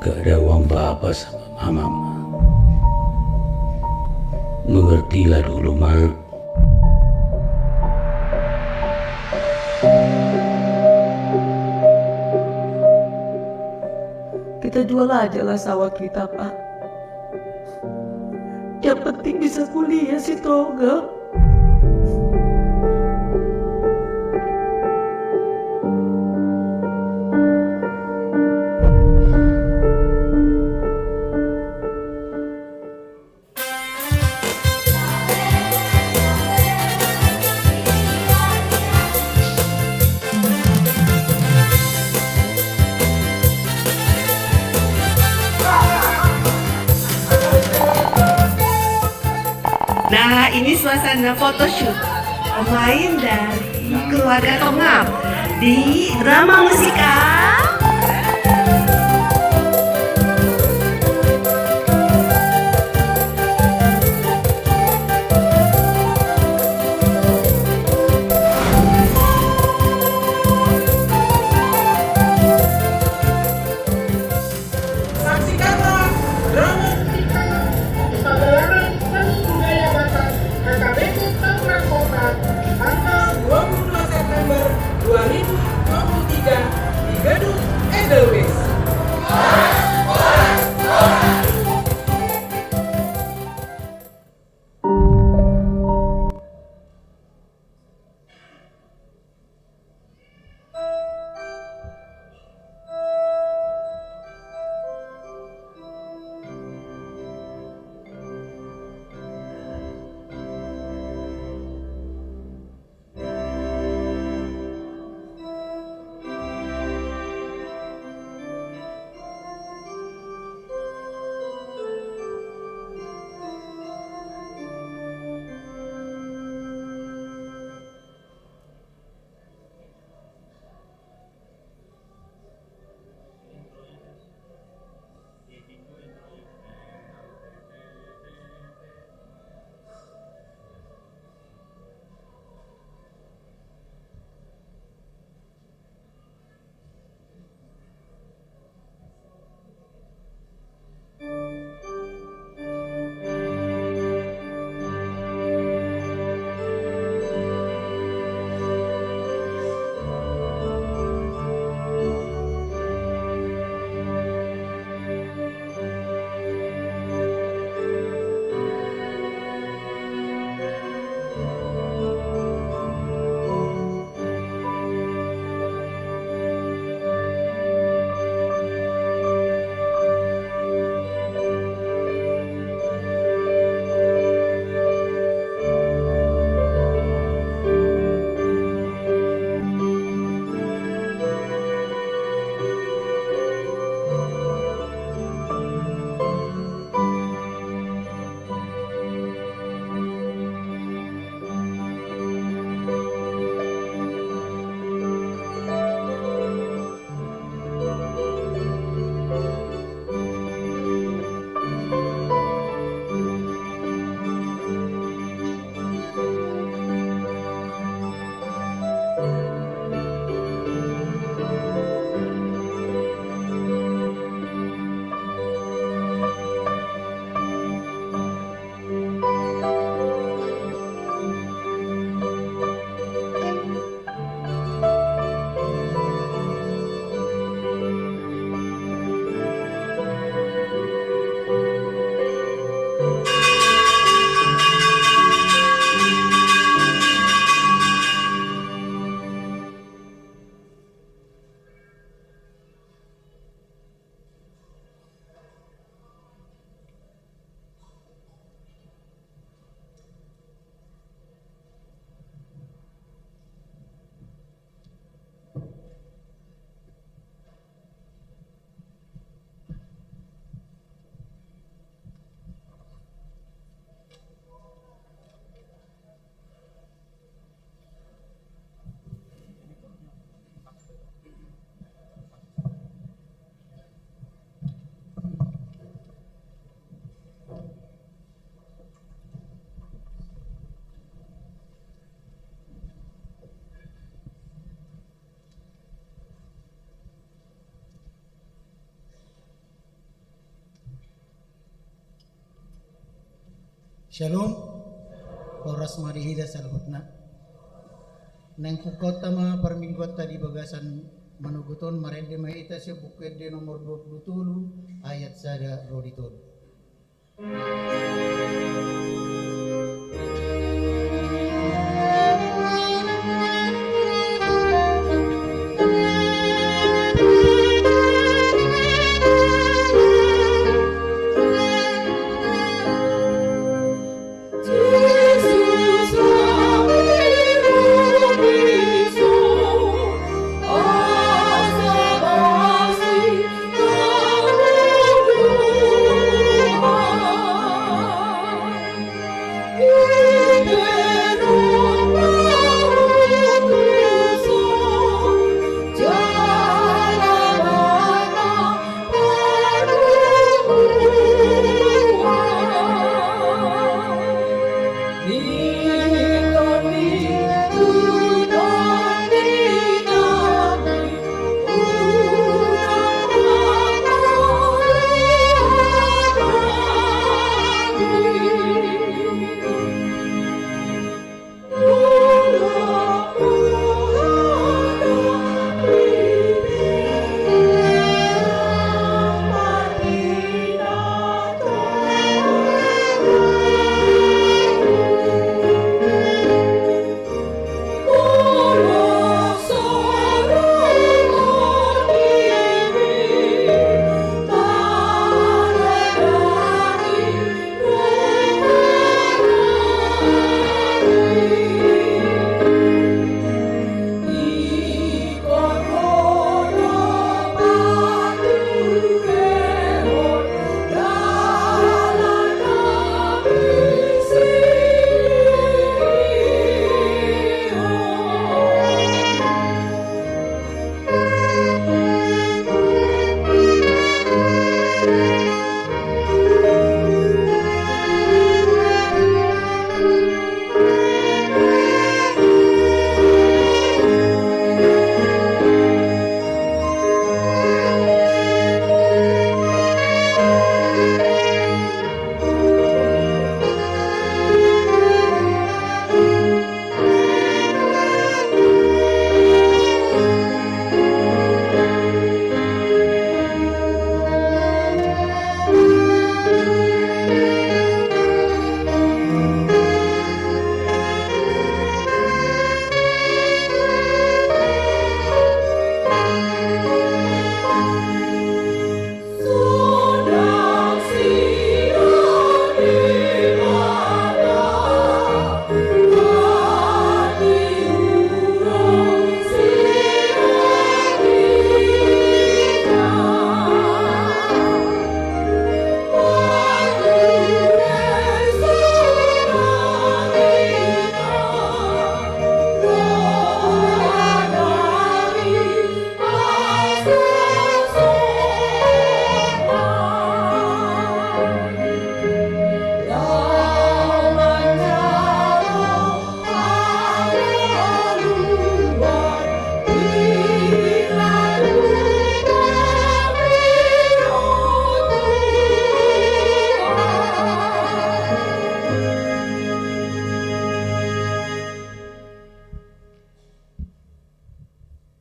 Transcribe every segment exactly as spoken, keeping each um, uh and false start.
Keadaan bapa sama mama. Mengertilah dulu, Mak. Kita jual aja lah sawah kita, Pak. Yang penting bisa kuliah si Togel. Nah, ini suasana photoshoot pemain dari keluarga Tongam di drama musikal. Saksikanlah drama musikal di Pagelaran Seni Budaya Batak H K B P Tangerang Kota, tanggal dua puluh dua September dua ribu dua puluh tiga, di G Shalom. Horas ma di hita saluhutna. Naeng pungkaonta ma parmingguanta di bagasan manogot on, marende ma hita sian Buku Ende nomor dua pulu tolu, ayat sada ro di tolu.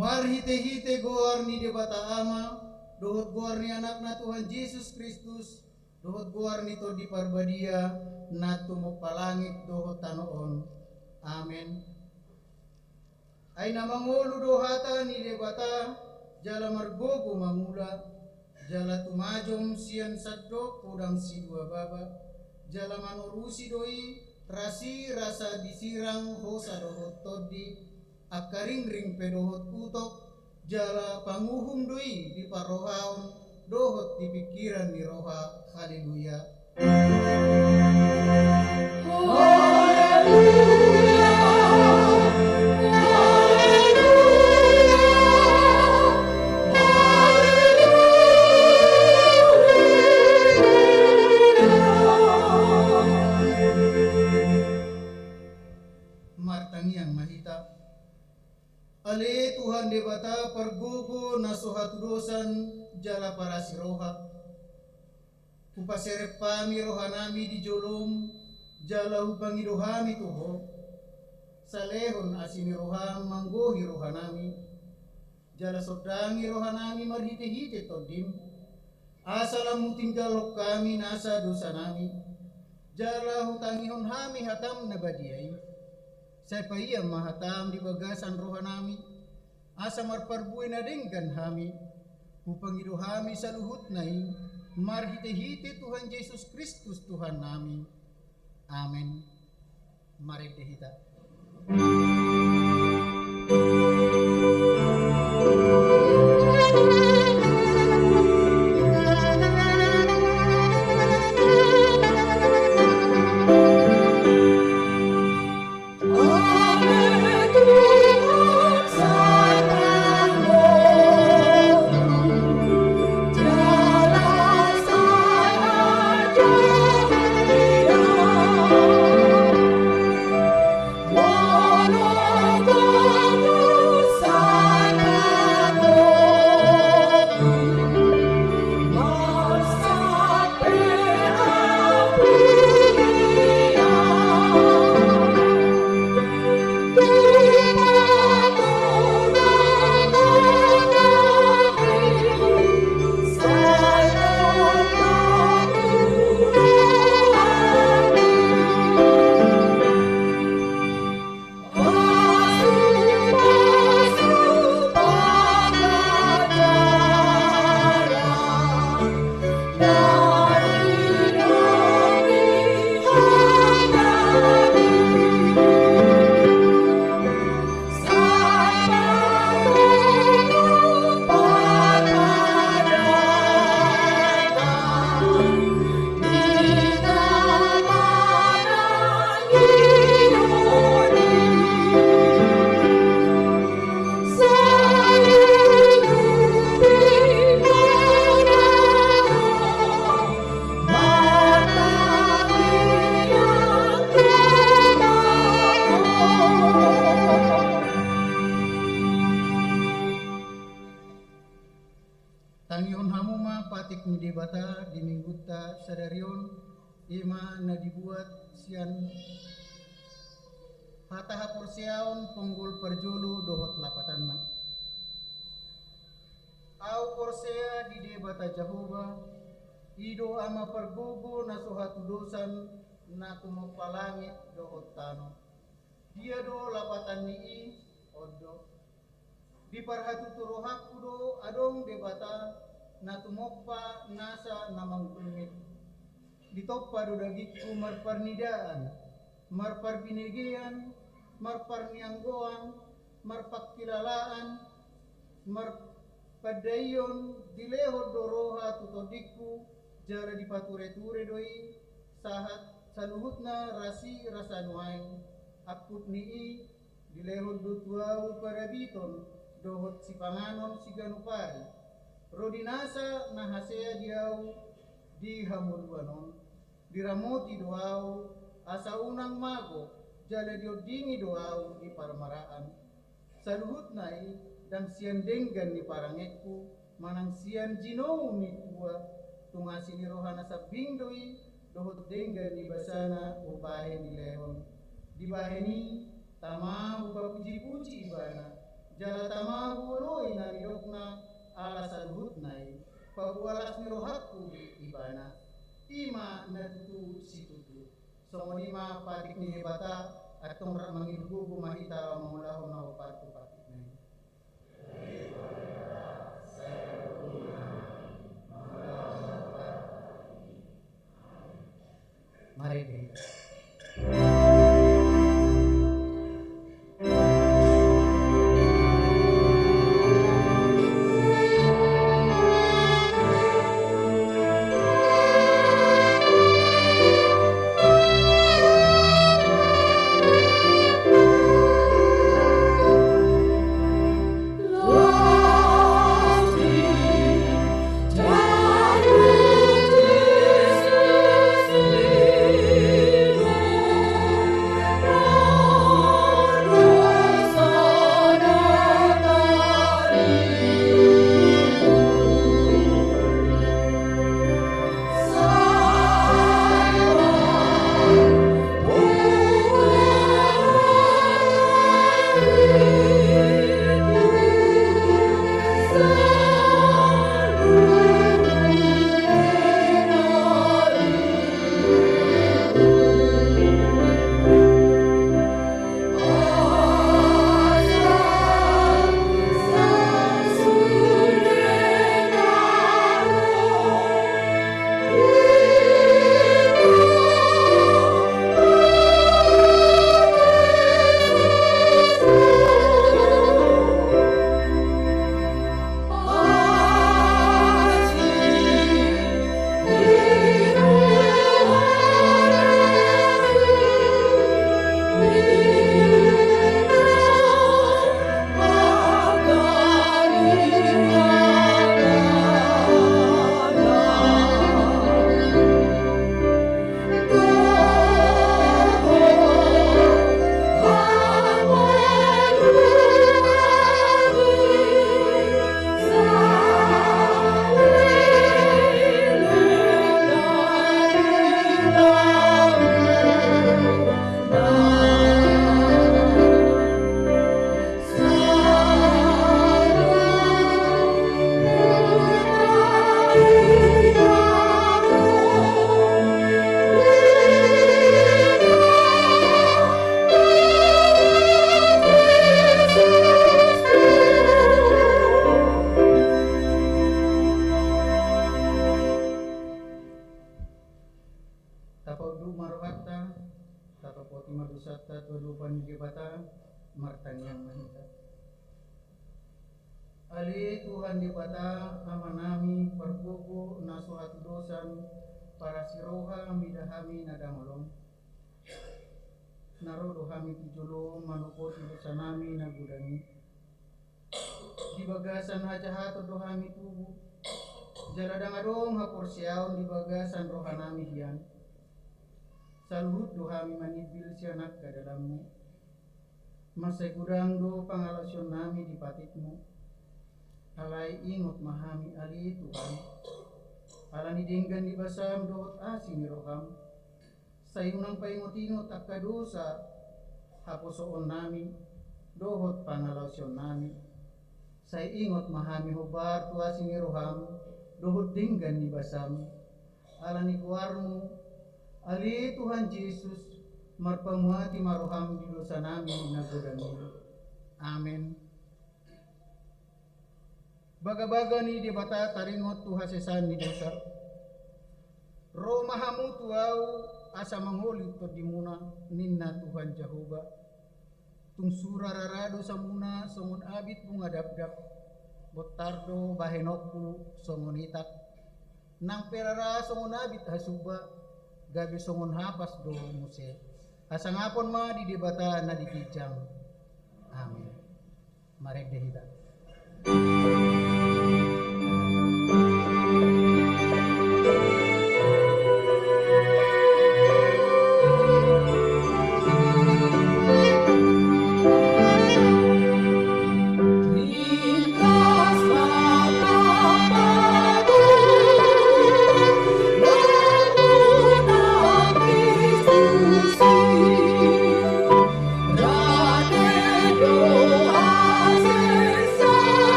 Marhitehite goar ni Debata Ama, dohot goar ni Anakna Tuhan Jesus Kristus, dohot goar ni Tondi Parbadia, na tumompa langit dohot tano on. Amen. Ai na mangolu do hata ni Debata, jala margogo mangula, jala tumajom sian sandok podang sidua baba, jala manorusi do i rasirasa disirang hosa dohot tondi, angka ringring pe dohot utok, jala panguhum do i di parrohaon dohot di pingkiran ni roha. Haleluya. Martangiang ma hita. Ale Tuhan Debata pargogo na so hatudosan jala parasi roha. Hupaserep hami rohanami di jolom, Jala hupangido hami tu Ho, salehon asi ni roham manggohi rohanami, jala sondangi rohanami marhitehite Tondim, asa lam hutinggalhon hami nasa dosanami, jala hutangihon hami hatam na badia i. Sai paia ma hatam di bagasan rohanami, asa marparbue na denggan hami. Hupangido hami saluhutna i marhitehite Tuhan Jesus Kristus Tuhannami. Amen. Marende hita. Tangihon hamu ma patik ni Debata di minggunta sadari on, i ma na dibuat sian hata haporseaon, ponggol parjolo dohot lapatanna. Ahu porsea di Debata Jahowa, i do Ama pargogo na so hatudosan, na tumompa langit dohot tano. Dia do lapatan ni i? On do. Di parhatutu rohangku do adong Debata na tumompa nasa na mangulmit. Ditompa do dagingku marparnidaan, marparbinegean, marparnianggoan, marpangkilalaan, marpandaion, dilehon do roha tu tondingku, jala dipatureture do i sahat saluhutna rasi rasa nuaeng. Angkup ni i, dilehon do tu ahu parabiton dohot sipanganon siganup ari. Ro di nasa na hasea di ahu di hangoluan on. Diramoti do ahu asa unang mago, jala diondingi do ahu di parmaraan. Saluhutna i ndang sian denggan ni parangeanku, manang sian jinou ni tua, tung asi ni roha na sambing do i, dohot denggan ni basana hubahen dilehon. Dibahen i, tama hupapujipuji ibana, jala tama huoloi na nidokna, ala saluhutna i paboa las ni rohangku di ibana. I ma na tutu situtu. Songon i ma patik ni Debata. Antong rap mangido gogo ma hita laho mangulahon na hombar tu patikna i. Marende. Mardosa tu adopan ni Debata, martangiang ma hita. Ale Tuhan Debata, Amanami, pargogo na so hatudosan, parasi roha mida hami na dangol on. Na ro do hami tu jolom manopoti dosanami na godang i. Di bagasan hajahaton do hami tubu, jala ndang adong haporseaon di bagasan rohanami hian. Saluhut do hami manimbil sian angka dalanmu. Mansai godang do pangalaosionnami di patikmu. Alai ingot ma hami ale Tuhan. Alani denggan ni basam dohot asi ni roham. Sai unang paingot-ingot angka dosa haposoonnami dohot pangalaosionnami. Sai ingot ma hami hombar tu asi ni roham dohot denggan ni basam. Alani goarmu, ale Tuhan Jesus, marpamuati ma roham di dosanami na godang i. Amen. Bagabaga ni Debata taringot tu hasesaan ni dosa. Ro ma hamu tu ahu asa mangoli tondimuna, ninna Tuhan Jahowa. Tung sura rara dosamuna songon abit bunga dabdab, bontar do bahenonku songon itak. Nang pe rara songon abit hasuba, gabe songon hapas do muse. Hasangapon ma di Debata na di ginjang. Amen. Marende hita.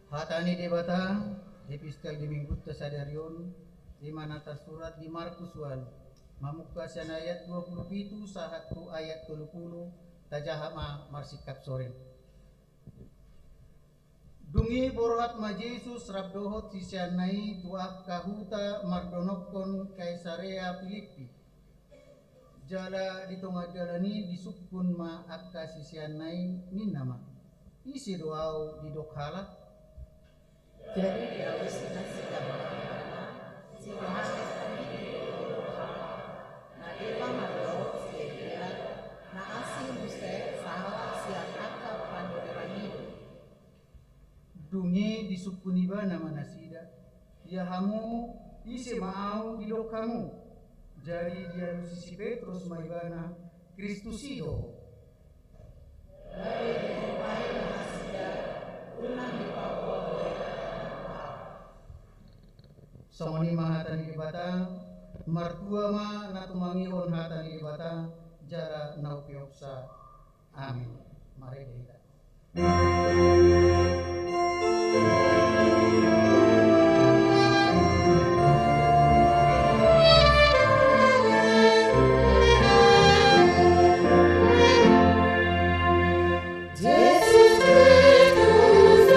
Hata ni Debata, epistel di Minggunta sadari on, i ma na tarsurat di Markus ualu, mamungka sian ayat dua pulu pitu sahat tu ayat tolu pulu, tajaha ma marsingkap sorin. Dung i borhat ma Jesus rap dohot siseanna i tu angka huta mardonokkon Kaisarea Pilippi. Jala di tonga dalan i disungkun ma angka siseanna i, ninna ma: Ise do ahu didok halak? Jadi dialusi nasida ma Ibana, si Johannes Pangido do halak, na ema mandok si Elia, na asing muse sahalak sian angka pandodoran i do. Dung i disungkun Ibana ma nasida: Ia hamu, ise ma ahu didok hamu? Jadi dialusi si Petrus ma Ibana: Kristus i do. Gabe dipompahi ma nasida, unang dipaboa boe hata ni Tuhan. Songon i ma hata ni Debata. Martua ma na tumangihon hata ni Debata jala na umpeopsa. Amin. Marende hita. Jesus Christus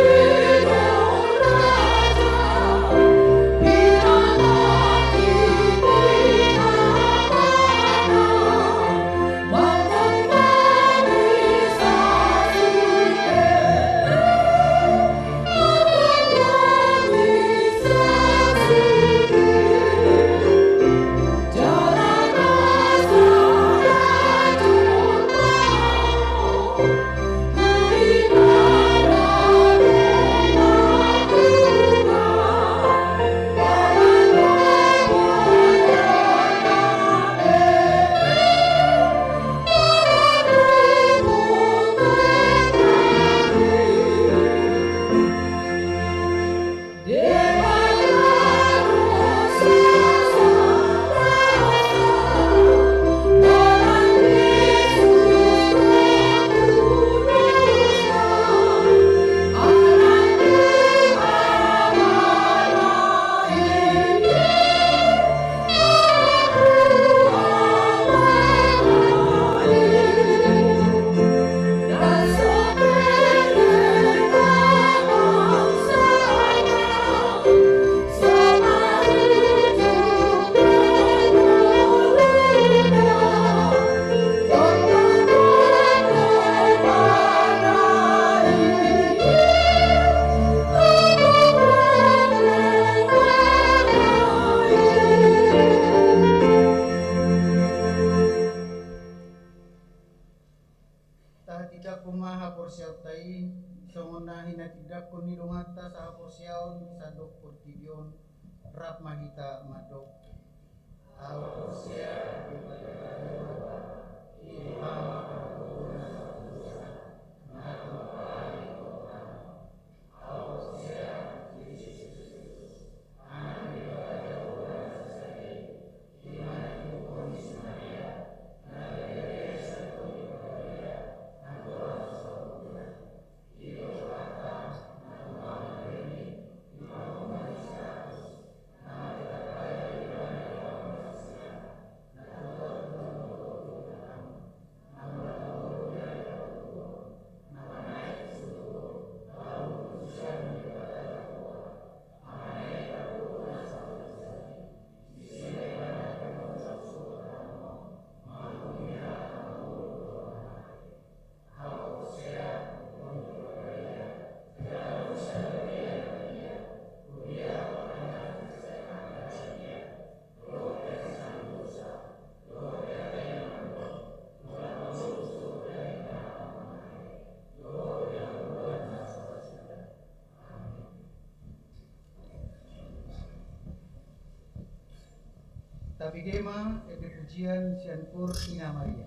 Humaha porseaonta i, songon na hinatindangkon ni donganta sahaporseaon di sandok portibi on, rap ma hita mandok. Au porsea, Tabege ma ende pujian sian Kur Ina Maria.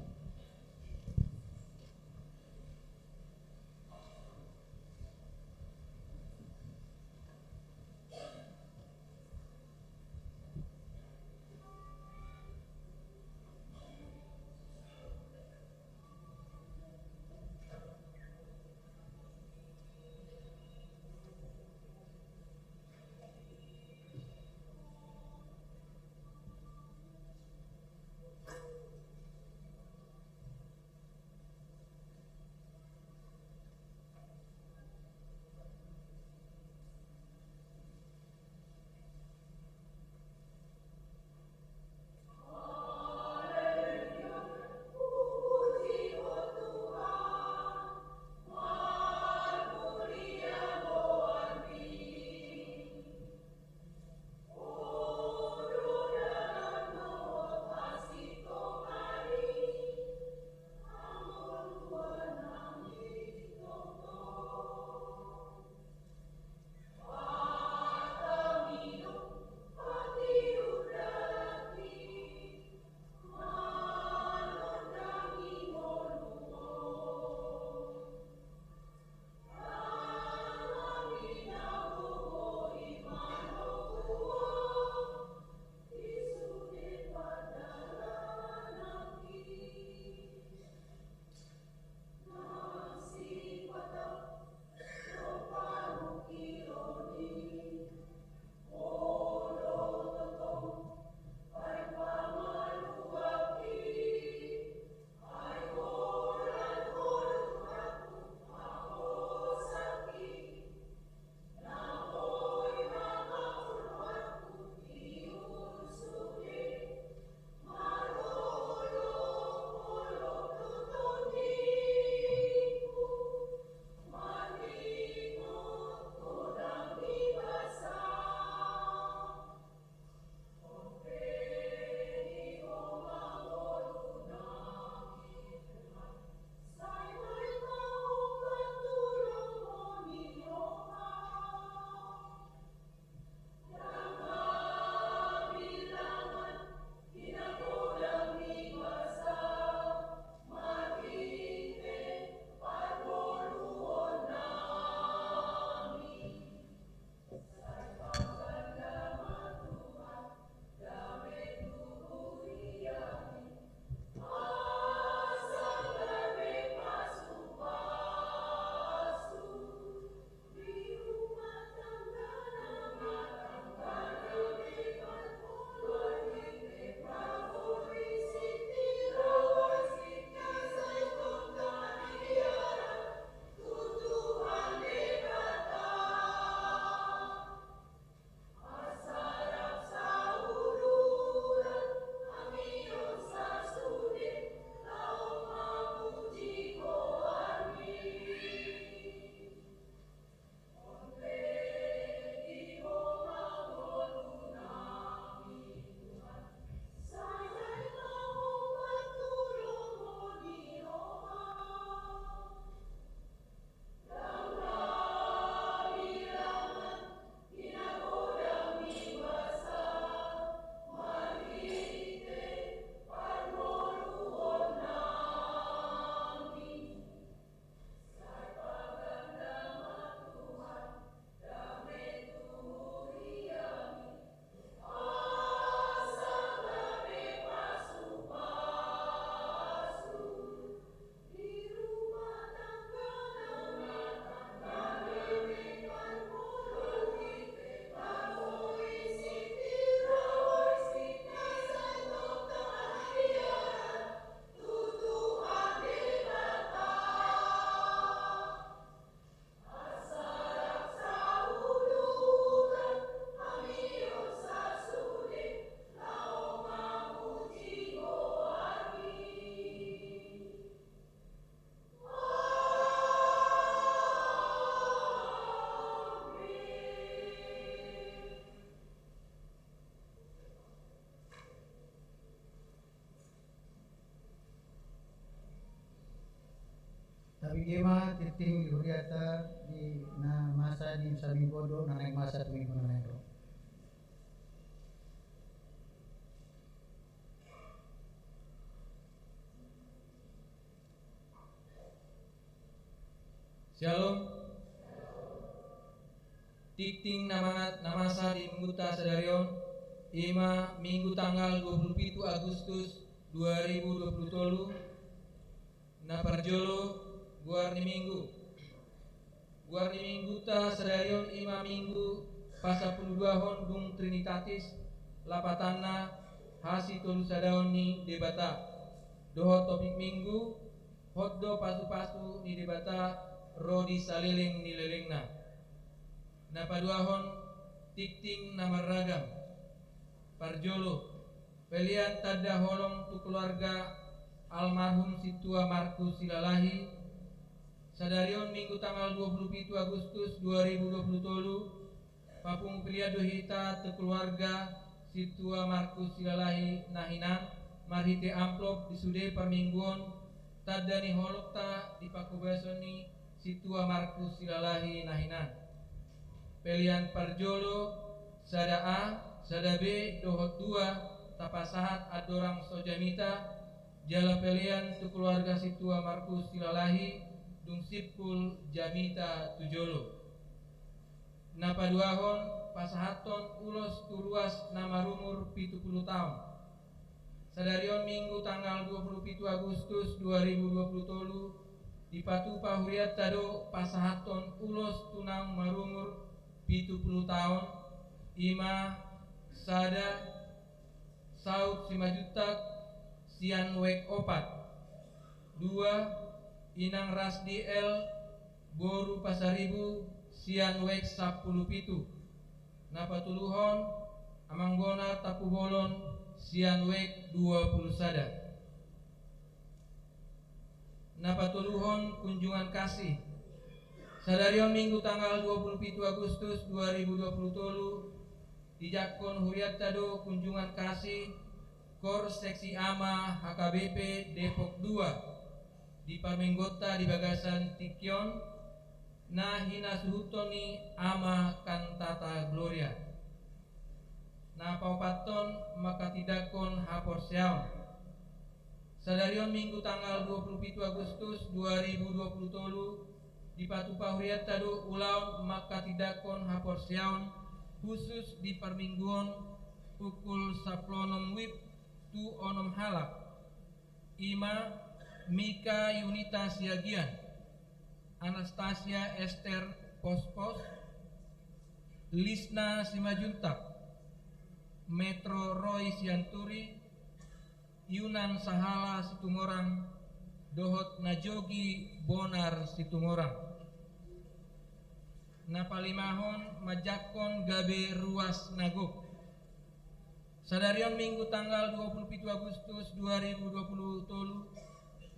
Ima tingting di huriata di na masa di saminggu on dohot na naeng masa tu minggu na naeng ro. Syalom. Tingting na mangat na masa di mingguta sadari on, ima minggu tanggal dua puluh pitu Agustus dua ribu dua puluh tolu. Na parjolo, goar ni minggu. Goar ni mingguta sadari on ima minggu pasampuluduahon dung Trinitatis, lapatanna hasitolusadaon ni Debata. Dohot topik minggu, hot do pasupasu ni Debata ro di saleleng ni lelengna. Na paduahon, tingting na marragam. Parjolo, pelean tanda holong tu keluarga almarhum Sintua Markus Silalahi. Sadari on minggu tanggal dua puluh pitu Agustus dua ribu dua puluh tolu, papungu pelean do hita tu keluarga Sintua Markus Silalahi na hinan marhite amplop di sude parmingguon tanda ni holongta di panghobason ni Sintua Markus Silalahi na hinan. Pelean parjolo, sada A, sada B dohot dua, tapasahat andorang so jamita, jala pelean tu keluarga Sintua Markus Silalahi dung simpul jamita tu jolo. Na paduahon, pasahathon ulos tu ruas na marumur pitu pulu taon. Sadari on minggu tanggal dua pulu pitu Agustus dua ribu dua pulu tolu, dipatupa hurianta do pasahathon ulos tu naung marumur pitu pulu taon, ima sada, Saud Simanjuntak sian wijk opat. Dua, Inang Rasdi L boru Pasaribu sian wijk sampulu pitu. Na patoluhon, Amang Bonar Tampubolon sian wijk dua pulu sada. Na patoluhon, kunjungan kasih. Sadari on minggu tanggal dua pulu pitu Agustus dua ribu dua pulu tolu, dijangkon hurianta do kunjungan kasih Kor Seksi Ama H K B P Depok dua di parmingguonta di bagasan tingki on, na hinasuhuthon ni Ama Cantata Gloria. Na paopathon, manghatindanghon haporseaon. Sadari on minggu tanggal dua pulu pitu Agustus dua ribu dua pulu tolu, dipatupa hurianta do ulaon manghatindanghon haporseaon khusus di parmingguon pukul sampulu onom wib tu onom halak. Ima Mika Yunita Siagian, Anastasia Ester Pospos, Lisna Simanjuntak, Metro Roy Sianturi, Yunan Sahala Situmorang, dohot Najogi Bonar Situmorang. Na palimahon, manjangkon gabe ruas na gok. Sadari on minggu tanggal dua pulu pitu Agustus dua ribu dua pulu tolu,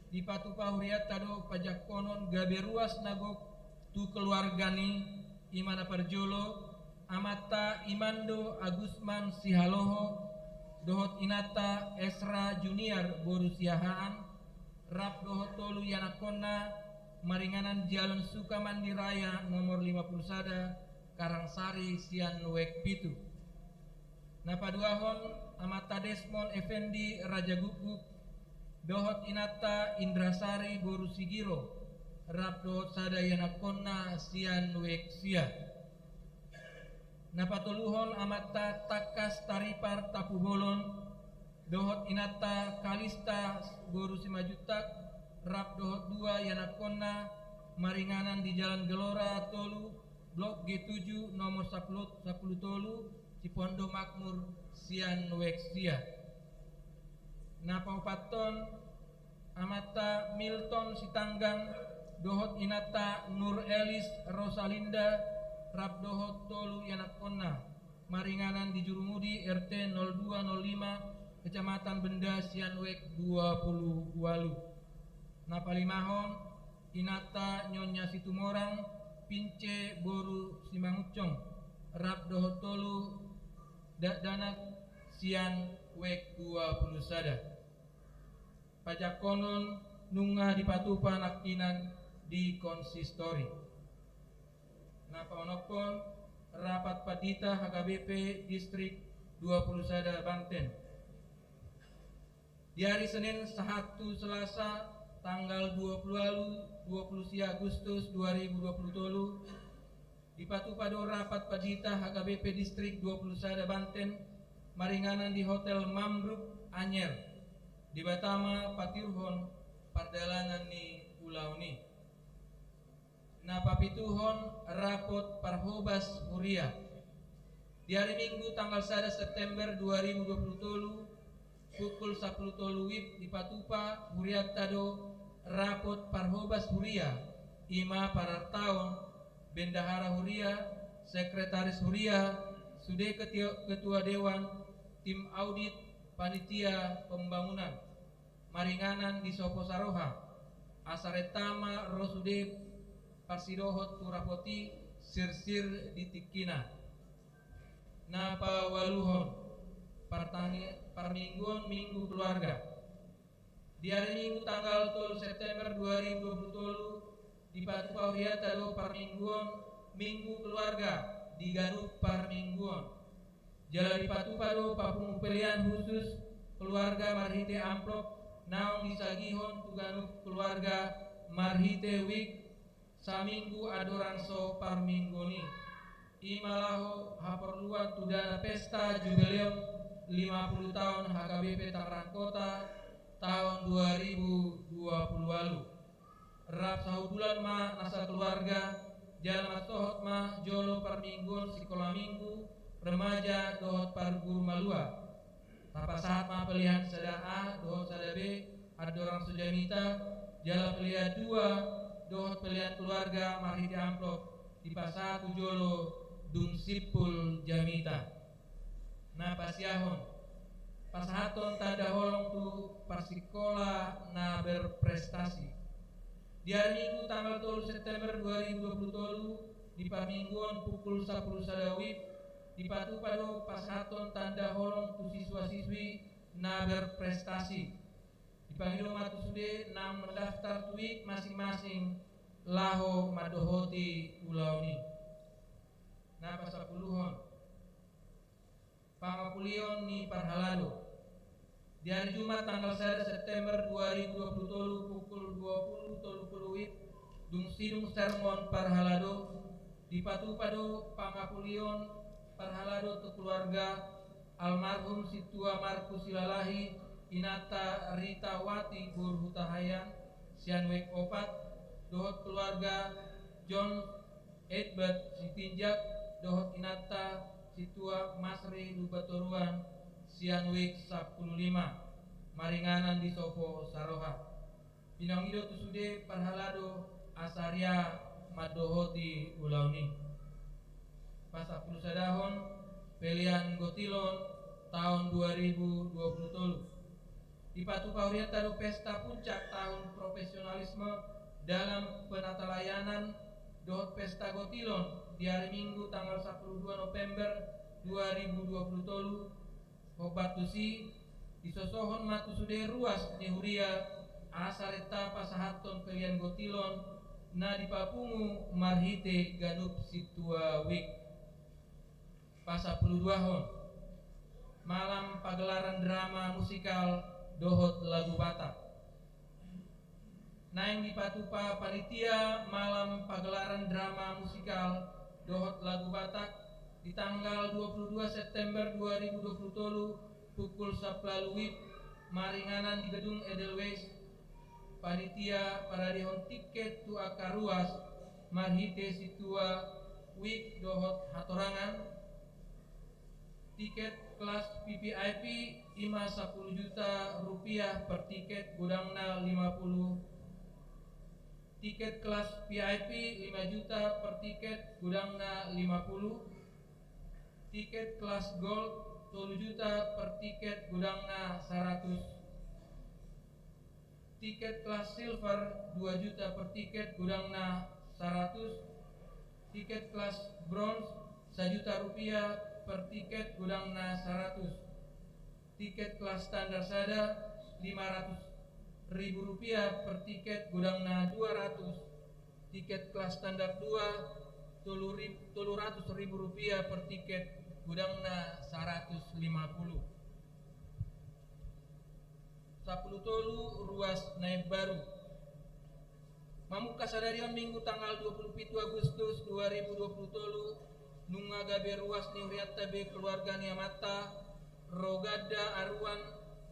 dipatupa hurianta do pajangkonon gabe ruas na gok tu keluarga ni, ima na parjolo, amanta Imando Agusman Sihaloho, dohot inanta Esra Junior boru Siahaan, rap dohot tolu ianakhonna, maringanan Jalan Sukamandi Raya nomor lima pulu sada, Karangsari sian wijk pitu. Na paduahon, amanta Desmond Effendi Rajagukguk, dohot inanta Indrasari boru Sigiro, rap dohot sada ianakhonna sian wijk sia. Na patoluhon, amanta Takkas Taripar Tampubolon, dohot inanta Kalista boru Simanjuntak, rap dohot dua ianakhonna, maringanan di Jalan Gelora tolu, Blok G tujuh, nomor sampulu, sampulu tolu, Cipondo Makmur sian wijk sia. Na paopathon, amanta Milton Sitanggang, dohot inanta Nur Elis Rosalinda, rap dohot tolu ianakhonna, maringanan di Jurumudi, R T nol dua nol lima, Kecamatan Benda sian wijk dua pulu ualu. Na palimahon, inanta Nyonya Situmorang, Pince boru Simangunsong, rap dohot tolu dakdanak sian wijk dua pulu sada. Pajangkonon nunga dipatupa nangkinan, di konsistori. Na paonomhon, rapat pandita H K B P Distrik dua puluh sada Banten. Di ari Senin sahat tu Selasa, tanggal dua puluh ualu, dua puluh sia Agustus dua ribu dua puluh tolu, dipatupa do rapat pandita H K B P Distrik dua puluh sada Banten, maringanan di Hotel Mambruk Anyer. Debata ma patiurhon pardalanan ni ulaon i. Na papituhon, rapot parhobas huria. Di ari Minggu tanggal sada September dua ribu dua puluh tolu, pukul sapuluh tolu wib, dipatupa hurianta do rapot parhobas huria, i ma parartaon, bendahara huria, sekretaris huria, sude ketio-, ketua dewan, tim audit, panitia pembangunan. Maringanan di Sopo Saroha, asa renta ma ro sude parsidohot tu rapot i sirsir di tingkina. Na paualuhon, partangi-, parmingguon Minggu Keluarga. Di ari Minggu tanggal tolu September dua ribu dua puluh tolu, dipatupa hurianta do parmingguon Minggu Keluarga di ganup parmingguon. Jala dipatupa do papungu pelean khusus keluarga marhite amplop naung disagihon tu ganup keluarga marhite wik saminggu andorang so parmingguon i. I ma laho haporluan tu dana pesta jubileum lima puluh taon H K B P Tangerang Kota taon dua ribu dua puluh ualu. Rap sahundulan ma na sakeluarga, jala mansohot ma jolo parmingguon sikola minggu, remaja dohot parguru malua. Tapasahat ma pelean sada A dohot sada B andorang so jamita, jala pelean dua dohot pelean keluarga marhite amplop dipasahat tu jolo dung simpul jamita. Na pasiahon, pasahathon tanda holong tu parsikola na berprestasi. Di ari Minggu tanggal tolu September dua ribu dua puluh tolu, di parmingguon pukul sapuluh sada wib, dipatupa do pasahathon tanda holong tu siswa-siswi na berprestasi. Dipangido ma tu sude naung mendaftar tu wik masing-masing laho mandohoti ulaon i. Na pasapuluhon, pangapulion ni parhalado. Di ari Jumat tanggal sada September dua ribu dua puluh tolu pukul dua puluh tolu puluh wib, dung sidung sermon parhalado, dipatupa do pangapulion parhalado tu keluarga almarhum Sintua Markus Silalahi, inanta Rita Wati boru Hutahaean, sian wik opat, dohot keluarga John Edbert Sitinjak dohot inanta Sintua Masri Lumbantoruan, sian wik sampulu lima, maringanan di Sopo Saroha. Pinangido tu sude parhalado asa ria mandohoti ulaon i. Pasampulu sadahon, pelean gotilon taon dua ribu dua puluh tolu. Dipatupa hurianta do pesta puncak tahun profesionalisme dalam penatalayanan dohot pesta gotilon di ari Minggu tanggal sampulu dua November dua ribu dua puluh tolu. Hombar tusi, disosohon ma tu sude ruas ni huria asa renta pasahathon pelean gotilon na dipapungu marhite ganup sintua wik. Pasampulu duahon, malam pagelaran drama musikal dohot lagu Batak. Naeng dipatupa panitia malam pagelaran drama musikal dohot lagu Batak di tanggal dua puluh dua September dua ribu dua puluh tolu pukul sampulu ualu wib, maringanan di gedung Edelweiss. Panitia paradehon tiket tu angka ruas marhite sintua wik dohot hatorangan. Tiket kelas V V I P i ma sampulu juta rupiah per tiket, godangna lima puluh. Tiket kelas V I P lima juta per tiket, godangna lima puluh. Tiket kelas Gold tolu juta per tiket, godangna saratus. Tiket kelas Silver dua juta per tiket, godangna saratus. Tiket kelas Bronze sajuta rupiah per tiket, godangna saratus. Tiket kelas standar sada lima ratus ribu rupiah per tiket, godangna dua ratus. Tiket kelas standar dua, tolu rib-, tolu ratus ribu rupiah per tiket, godangna saratus lima puluh. Sampulu tolu, ruas na imbaru. Mamungka sadari on Minggu tanggal dua pulu pitu Agustus dua ribu dua pulu tolu, nunga gabe ruas ni hurianta be keluarga ni amanta Roganda Aruan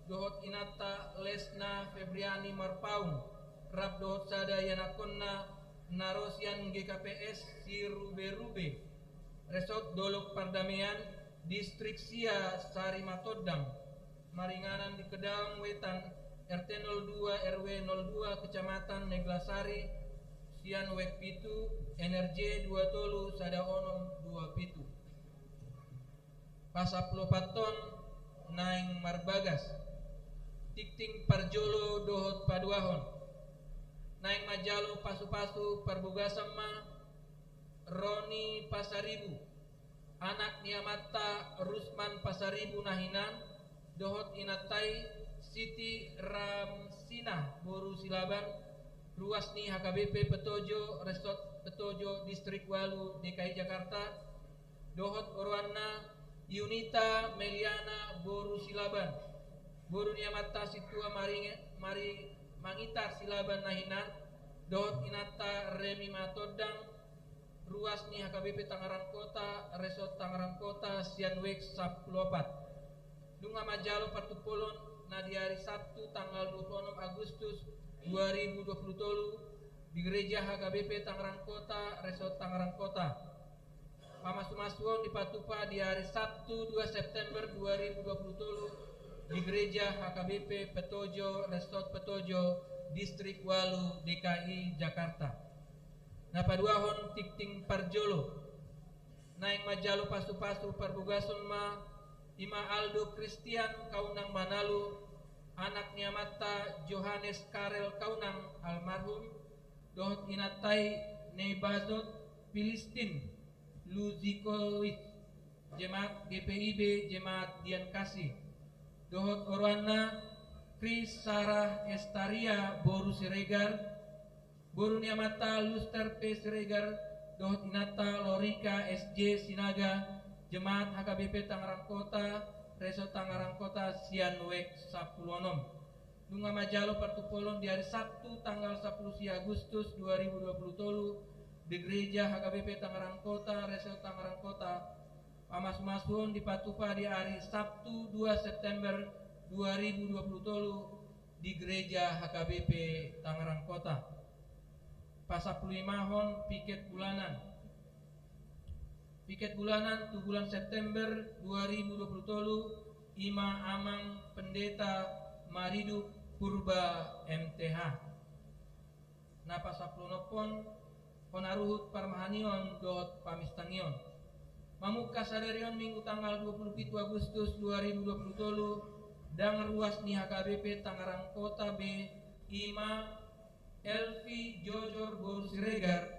dohot inanta Lesna Febriani Marpaung, rap dohot sada ianakkonna na ro sian G K P S Siruberube, Resort Dolok Pardamean, Distrik sia Sarimatondang, maringanan di Kedaung Wetan, R T nol dua, R W nol dua, Kecamatan Neglasari, sian web pitu, N R J dua tolu sada onom dua pitu. Pasampulu opat on naeng marbagas. Tingting parjolo dohot paduahon. Naeng manjalo pasupasu parbogasan ma Roni Pasaribu, anak ni amanta Rusman Pasaribu na hinan, dohot inanta i Siti Ramsinah boru Silaban, ruas ni H K B P Petojo, Resort Petojo, Distrik ualu, D K I Jakarta, dohot oroanna Yunita Meliana boru Silaban, boru ni amanta Sintua Mari, Mari Mangitar Silaban na hinan, dohot inanta Remi Matondang, ruas ni H K B P Tangerang Kota, Resort Tangerang Kota, sian web sampulu opat. Nunga manjalo partumpolon na di ari Sabtu tanggal dua pulu onom Agustus dua ribu dua pulu tolu di Gereja H K B P Tangerang Kota, Resort Tangerang Kota. Pamasumasuon dipatupa di ari Sabtu dua September dua ribu dua pulu tolu di Gereja H K B P Petojo, Resort Petojo, Distrik ualu, D K I Jakarta. Na paduahon tingting parjolo. Naeng manjalo pasupasu parbogason ma i ma Aldo Christian Kaunang Manalu, anak ni amanta Johannes Karel Kaunang almarhum, dohot inanta i Nebazot Pilistin Luzikowicz, Jemaat G P I B, Jemaat Dian Kasih, dohot oroanna Chris Sarah Estaria boru Siregar, boru ni amanta Luster P Siregar, dohot inanta Lorika S J Sinaga, Jemaat H K B P Tangerang Kota, Resort Tangerang Kota, sian web sampulu onom. Nunga manjalo partumpolon di ari Sabtu tanggal sampulu sia Agustus dua ribu dua pulu tolu di Gereja H K B P Tangerang Kota, Resort Tangerang Kota. Pamasumasuon dipatupa di ari Sabtu dua September dua ribu dua pulu tolu di Gereja H K B P Tangerang Kota. Pasampulu limahon piket bulanan. Piket bulanan tu bulan September dua ribu dua pulu tolu i ma Amang Pendeta Maridup Purba M T H. Na pasampulu onomhon, hona ruhut parmahanion dohot pamistangion. Mamungka sadari on Minggu tanggal dua pulu pitu Agustus dua ribu dua pulu tolu, ndang ruas ni H K B P Tangerang Kota be i ma Elvi Jojor boru Siregar,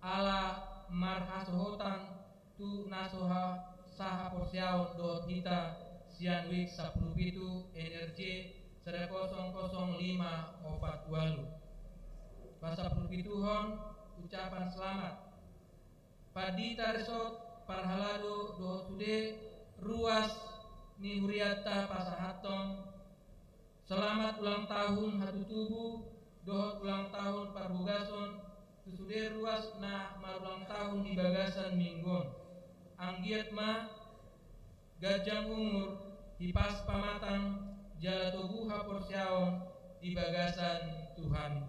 ala marhasohotan tu na so ha-, sahaporseaon dohot hita sian web sampulu pitu, N R J sada kosong kosong lima opat ualu. Pasampulu pituhon, ucapan selamat. Pandita Resort, parhalado dohot sude ruas ni hurianta pasahathon selamat ulang tahun hatutubu dohot ulang tahun parbogason tu sude ruas na marulang tahun di bagasan Minggu on. Anggiat ma ganjang umur, hipas pamatang, jala togu haporseaon di bagasan Tuhan.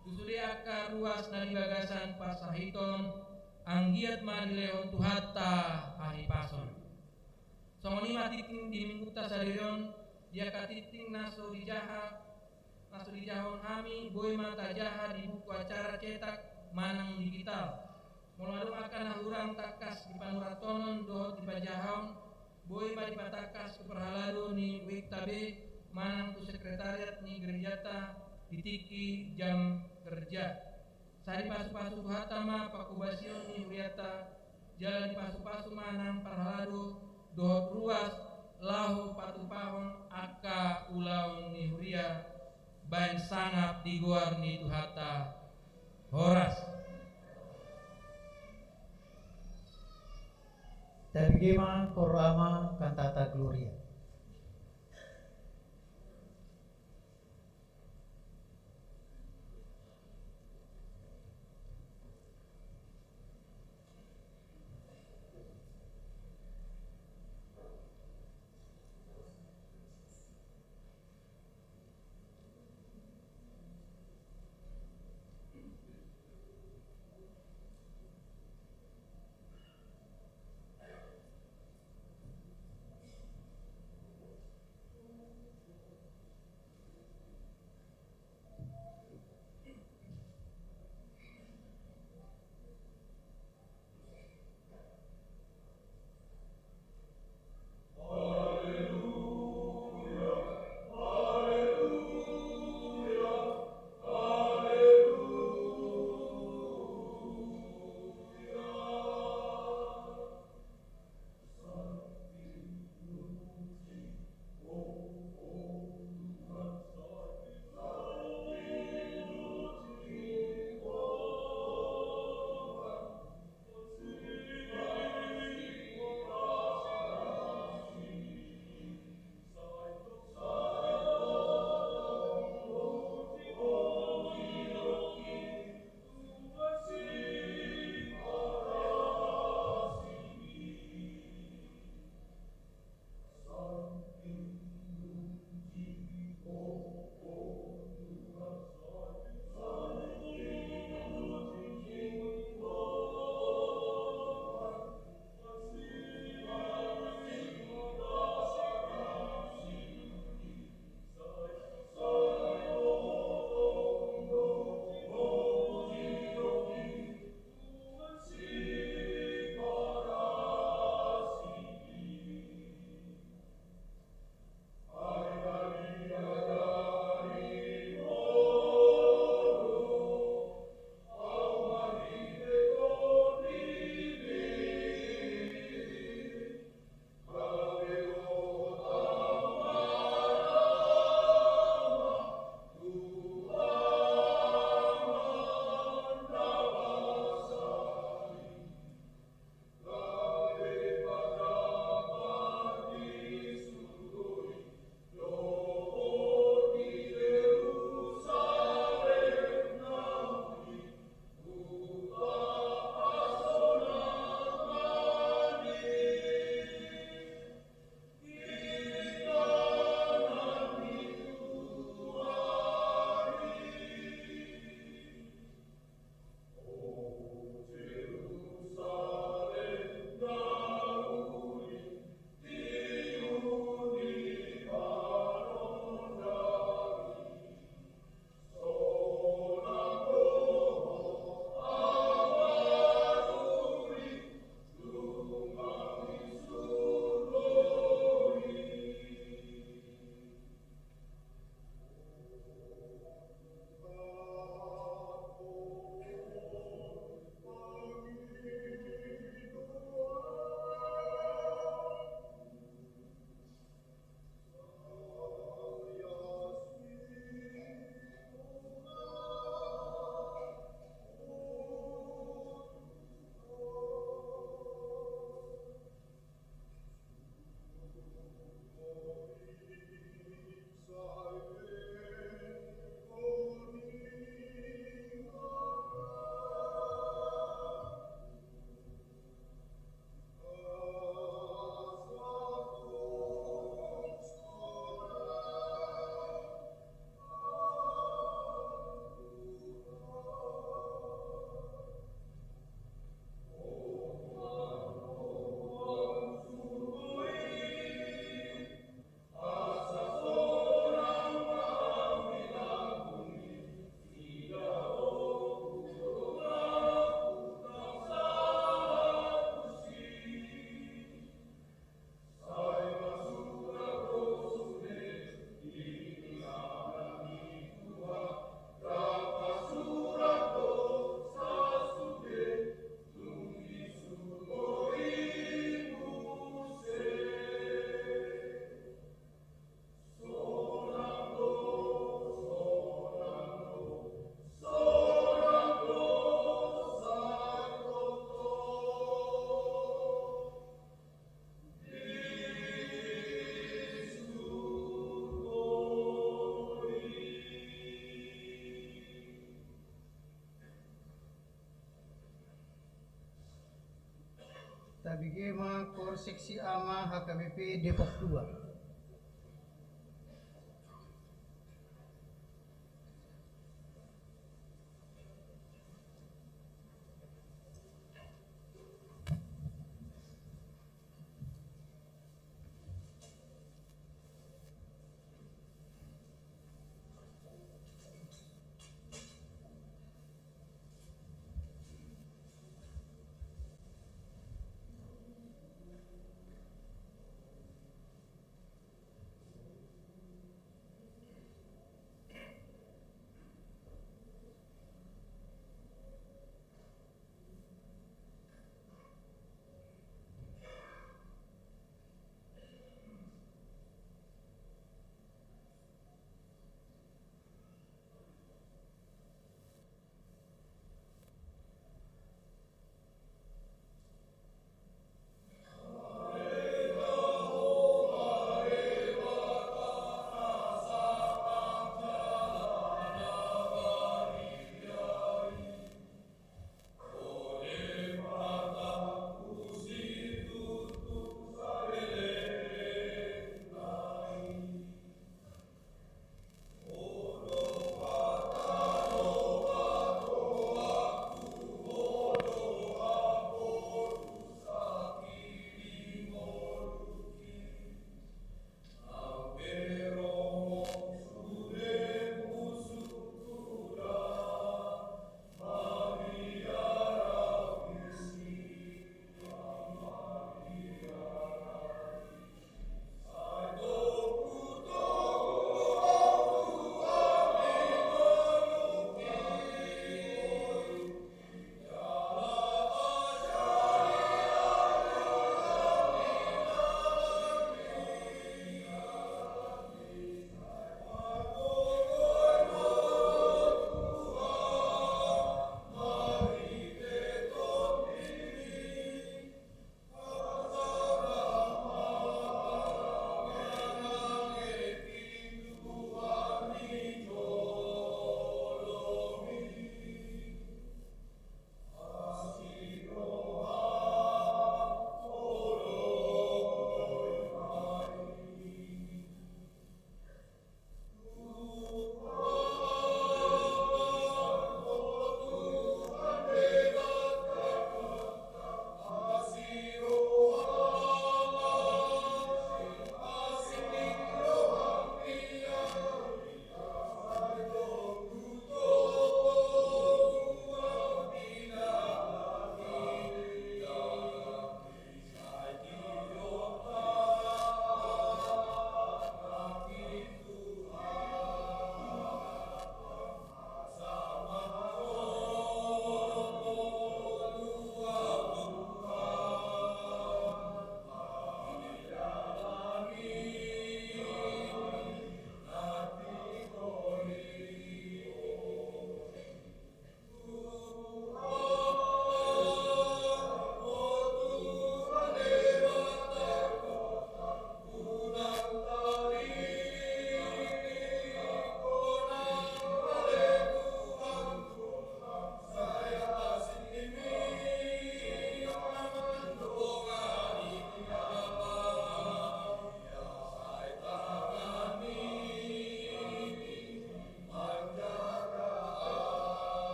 Tu sude angka ruas na di bagasan pasahathon, anggiat ma dilehon Tuhanta hahipason. Songon i ma tingting di Minggunta sadari on, di angka tingting na so dijaha, na so dijahahon hami, boi ma tajaha di buku acara cetak manang digital. Molo adong angka na hurang tangkas di panuratonon dohot di pajahaon, boi ma dipatangkas tu parhalado ni webta be manang tu sekretariat ni gerejata di tingki jam kerja. Sai dipasupasu Tuhanta ma panghobasion ni hurianta, jala dipasupasu ma nang parhalado dohot ruas laho patupahon angka ulaon ni huria baen sangap di goar ni Tuhanta. Horas. Tabege ma, Rama, cantata Gloria. Bege ma kor seksi A ma H K B P Depok dua.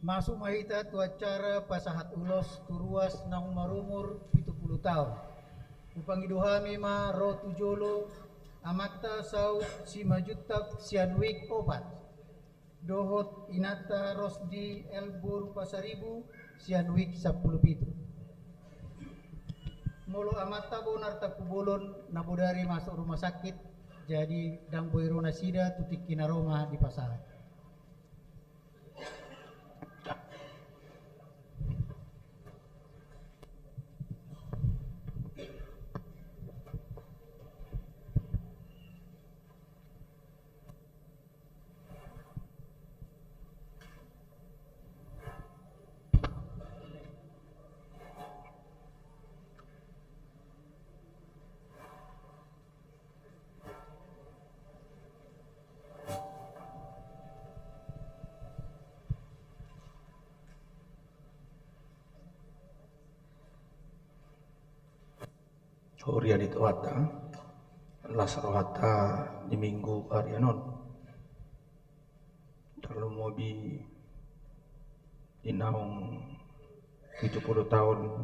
Masuk ma hita tu acara pasahat ulos tu ruas naung marumur pitu pulu taon. Hupangido hami ma ro tu jolo amanta Saud Simanjuntak sian wik opat, dohot inanta Rosdi Elbur Pasaribu sian wik sampulu pitu. Molo amanta Bonar Tampubolon na bodari masuk rumah sakit, jadi ndang boi ro nasida, tu tingki na ro ma dipasahat. Huria ni Tuhanta, las rohanta di Minggu ari on. Tarlumobi di naung pitu pulu taon